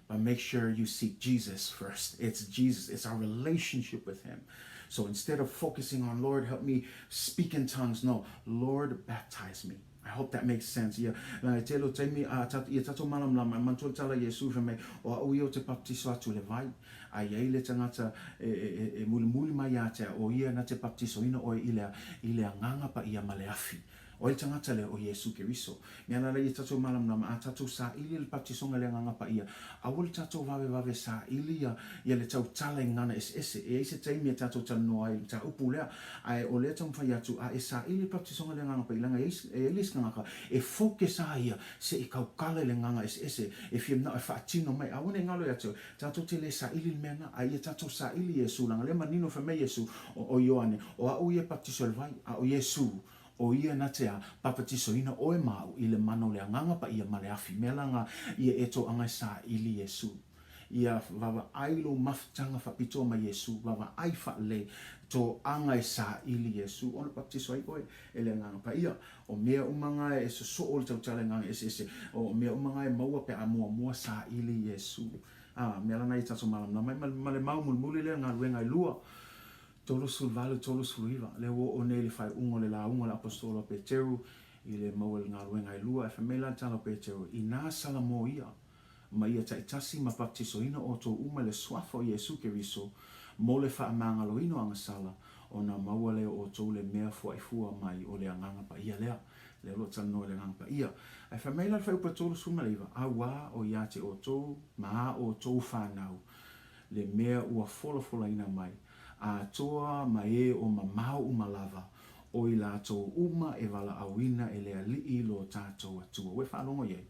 But make sure you seek Jesus first. It's Jesus. It's our relationship with him. So instead of focusing on, Lord, help me speak in tongues, no, Lord, baptize me. I hope that makes sense. Ia, na e tele o taimi, a tatu, ia tatou malamalama, e manatua le tala i Iesu fai mai, o au ia o te baptiso atu le vai, a i ai le tangata e, e, e, e mulimuli mai ia te au, o ia na te baptisoina oe i le, i le agaga paia ma le afi. O ai le tagata lea? O Iesu Keriso. Mea la ia tatou malamalama, a tatou saili le baptisoga le agaga paia, aua le tatou vavevave saili ia, ia le tautala i gagana eseese. E ai se taimi e tatou talanoa ai i le mataupu lea, ae o lea taumafai atu, a e saili le baptisoga le agaga paia, leaga e ai, e ai le isi tagata e focus a ia se i taukala i le agaga eseese, e fia manao e faatino mai. Aua ne i galo ia te oe, tatou te le saili le mea na, a ia tatou saili Iesu, leaga lea manino fai mai Iesu, o, o Ioane, o au ia e baptiso i le vai, a o Iesu, O ia na te a papatisoina oe ma au i le mana o le agaga paia ma le afi. Mea la nga ia e to anga e saili Iesu. Ia vavaai lou mafutaga faapitoa ma Iesu, vavaai faalelei to aga e saili Iesu ona baptiso ai oe e le agaga paia. O mea uma nga e sosoo le tautala i agaga eseese, o mea uma nga e maua pe a muamua saili Iesu. A mea la na ia tatou malamalama ai ma le mau mulimuli lea galuega e lua. 38, 39, lea ua oo nei i le faaiuga o le lauga a le Aposetolo a Peteru i le maua i le galuega e lua, e fai mai la le tala o Peteru, Inā salamo ia, ma ia taitasi ma baptisoina outou uma i le suafa o Iesu Keriso, mo le faamagaloina o agasala, ona maua lea o outou le mea fuaifua mai o le Agaga Paia lea. Lea o lo o talanoa i le Agaga Paia. Ae fai mai la le fuaiupu e 39, Auā o ia te outou ma ā outou whānau, le mea ua folafolaina mai, atoa ma e o mamao uma lava, o i latou uma e valaauina e le Alii lo tatou Atua. Ua e faalogo i ai?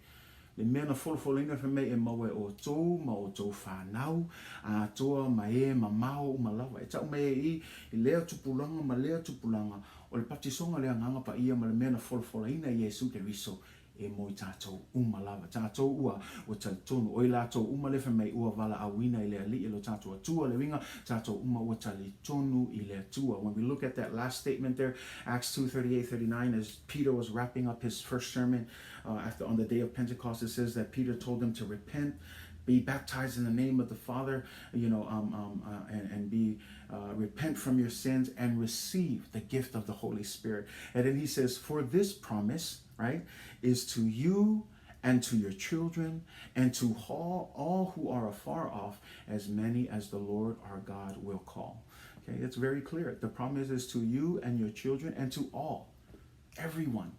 Le mea na folafolaina fai mai e maua e outou ma outou fanau, atoa ma e mamao uma lava. E tau mai ai i i lea tupulaga ma lea tupulaga, o le baptisoga le Agaga Paia ma le mea na folafolaina e Iesu Keriso. E mo i tatou uma lava. Tatou ua, ua talitonu, o i latou uma lea fai mai ua valaauina i le Alii e lo tatou Atua, le uiga, tatou uma ua talitonu i le Atua. When we look at that last statement there, Acts 2, 38, 39, as Peter was wrapping up his first sermon after, on the day of Pentecost, it says that Peter told them to repent, be baptized in the name of the Father, you know, and be repent from your sins and receive the gift of the Holy Spirit. And then he says, for this promise, right, is to you and to your children and to all who are afar off, as many as the Lord our God will call. Okay, it's very clear. The promise is to you and your children and to all, everyone.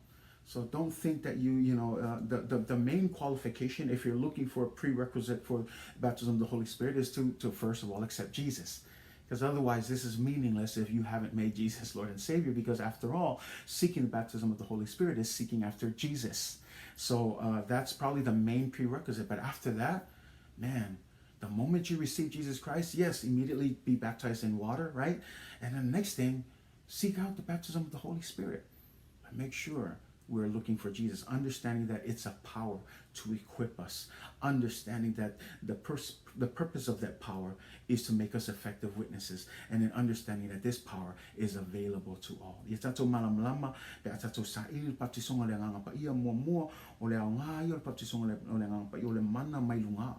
So don't think that you know, the main qualification, if you're looking for a prerequisite for baptism of the Holy Spirit, is to first of all accept Jesus. Because otherwise this is meaningless if you haven't made Jesus Lord and Savior, because after all, seeking the baptism of the Holy Spirit is seeking after Jesus. So that's probably the main prerequisite. But after that, man, the moment you receive Jesus Christ, yes, immediately be baptized in water, right? And then the next thing, seek out the baptism of the Holy Spirit. But make sure we're looking for Jesus, understanding that it's a power to equip us, understanding that the purpose of that power is to make us effective witnesses, and then understanding that this power is available to all. Ia tatou malamalama, pe a tatou saili le baptisoga o le Agaga Paia muamua, o le aoga ia o le baptisoga o le Agaga Paia, o le mana mai luga.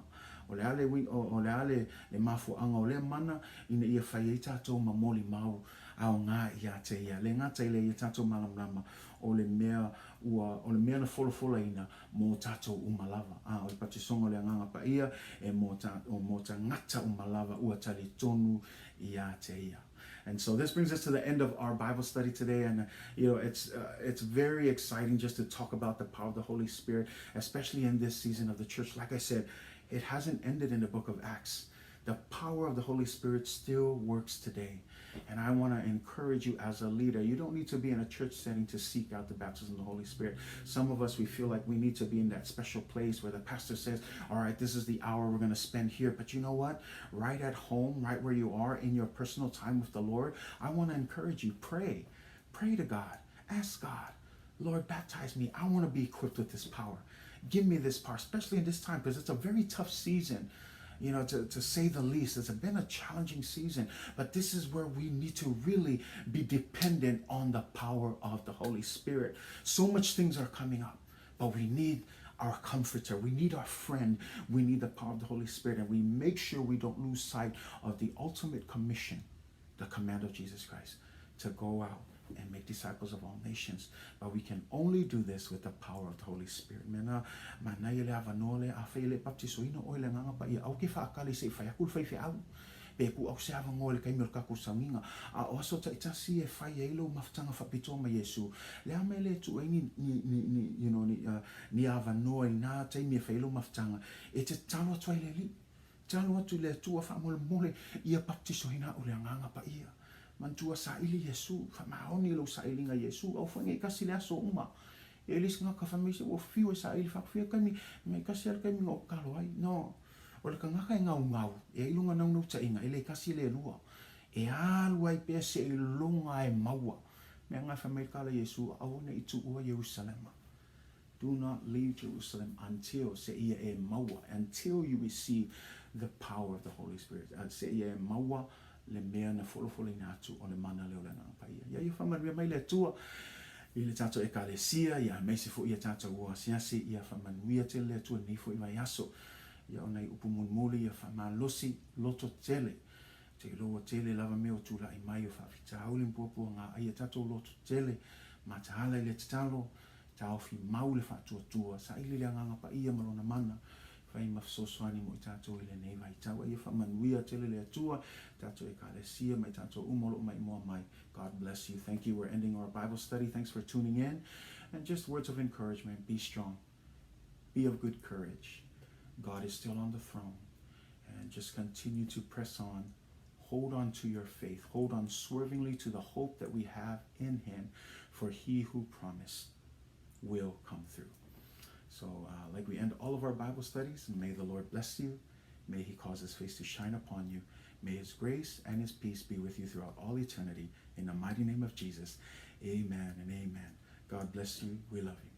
O le a le, o le, a le, le mafuaga o lea mana, ina ia fai ai tatou ma molimau aoga ia te ia. Le gata i lea ia tatou malamalama, o le mea ua, o le mea na folafolaina mo tatou uma lava. A, o le baptisoga o le Agaga Paia e mo, ta, o mo tagata uma lava ua talitonu ia te ia. And so this brings us to the end of our Bible study today. And, it's very exciting just to talk about the power of the Holy Spirit, especially in this season of the church. Like I said, it hasn't ended in the book of Acts. The power of the Holy Spirit still works today. And I want to encourage you as a leader. You don't need to be in a church setting to seek out the baptism of the Holy Spirit. Some of us, we feel like we need to be in that special place where the pastor says, all right, this is the hour we're going to spend here. But you know what? Right at home, right where you are in your personal time with the Lord, I want to encourage you. Pray. Pray to God. Ask God, Lord, baptize me. I want to be equipped with this power. Give me this power, especially in this time, because it's a very tough season. You know, to say the least, it's been a challenging season, but this is where we need to really be dependent on the power of the Holy Spirit. So much things are coming up, but we need our comforter. We need our friend. We need the power of the Holy Spirit, and we make sure we don't lose sight of the ultimate commission, the command of Jesus Christ, to go out and make disciples of all nations. But we can only do this with the power of the Holy Spirit. Mena manaia le avanoa lea, afai e le baptisoina oe i le Agaga Paia, aua e te faakali se i fai atu le faifeau. Pe tuu atu se avanoa i le taimi o le tatou sauniga. A o aso taitasi e fai ai lou mafutaga faapitoa ma Iesu. Le a mea le tuu ai ni, ni, ni, ni, you know, ni, ni avanoa i na taimi e fai ai lou mafutaga. E te tatalo atu ai i le Alii. Tatalo atu i le Atua faamolemole ia baptisoina au i le Agaga Paia. Manatua saili Iesu, faamaoni lou sailiga i Iesu, aua foi nei tasi le aso uma. E le isi tagata fai mai se ua fiu e saili faapefea taimi, mai tasi lava le taimi na ou tatalo ai. No, o le tagata e gaugau, e ai lona naunautaiga, e le tasi e le lua. E alu ai pea seiloga e maua. Mea na fai mai le tala Iesu, aua ne i tuua Ierusalema. Do not leave Jerusalem until seia e maua, until you receive the power of the Holy Spirit. Seia e maua le mea na folafolaina atu o le mana lea o le Agaga Paia. Ia ia faamanuia mai le Atua i le tatou Ekalesia, ia aemaise foi ia tatou ua asiasi, ia faamanuia tele le Atua i lenei foi vaiaso. Ia o nai upu mulimuli, ia faamalosi loto tele. Te iloa tele lava mea o tulai mai o faafitauli ma puapuaga ai ia tatou loto tele, mataala i le tatalo, Taofi mau le faatuatua, saili le Agaga Paia ma Lona mana, fai ma fesoasoani mo i tatou i lenei vaitau. A ia faamanuia tele le Atua, tatou Ekalesia ma i tatou uma o lo o maimoa mai. God bless you. Thank you. We're ending our Bible study. Thanks for tuning in. And just words of encouragement. Be strong. Be of good courage. God is still on the throne. And just continue to press on. Hold on to your faith. Hold on swervingly to the hope that we have in him, for he who promised will come through. So like we end all of our Bible studies, may the Lord bless you. May he cause his face to shine upon you. May his grace and his peace be with you throughout all eternity. In the mighty name of Jesus, amen and amen. God bless you. We love you.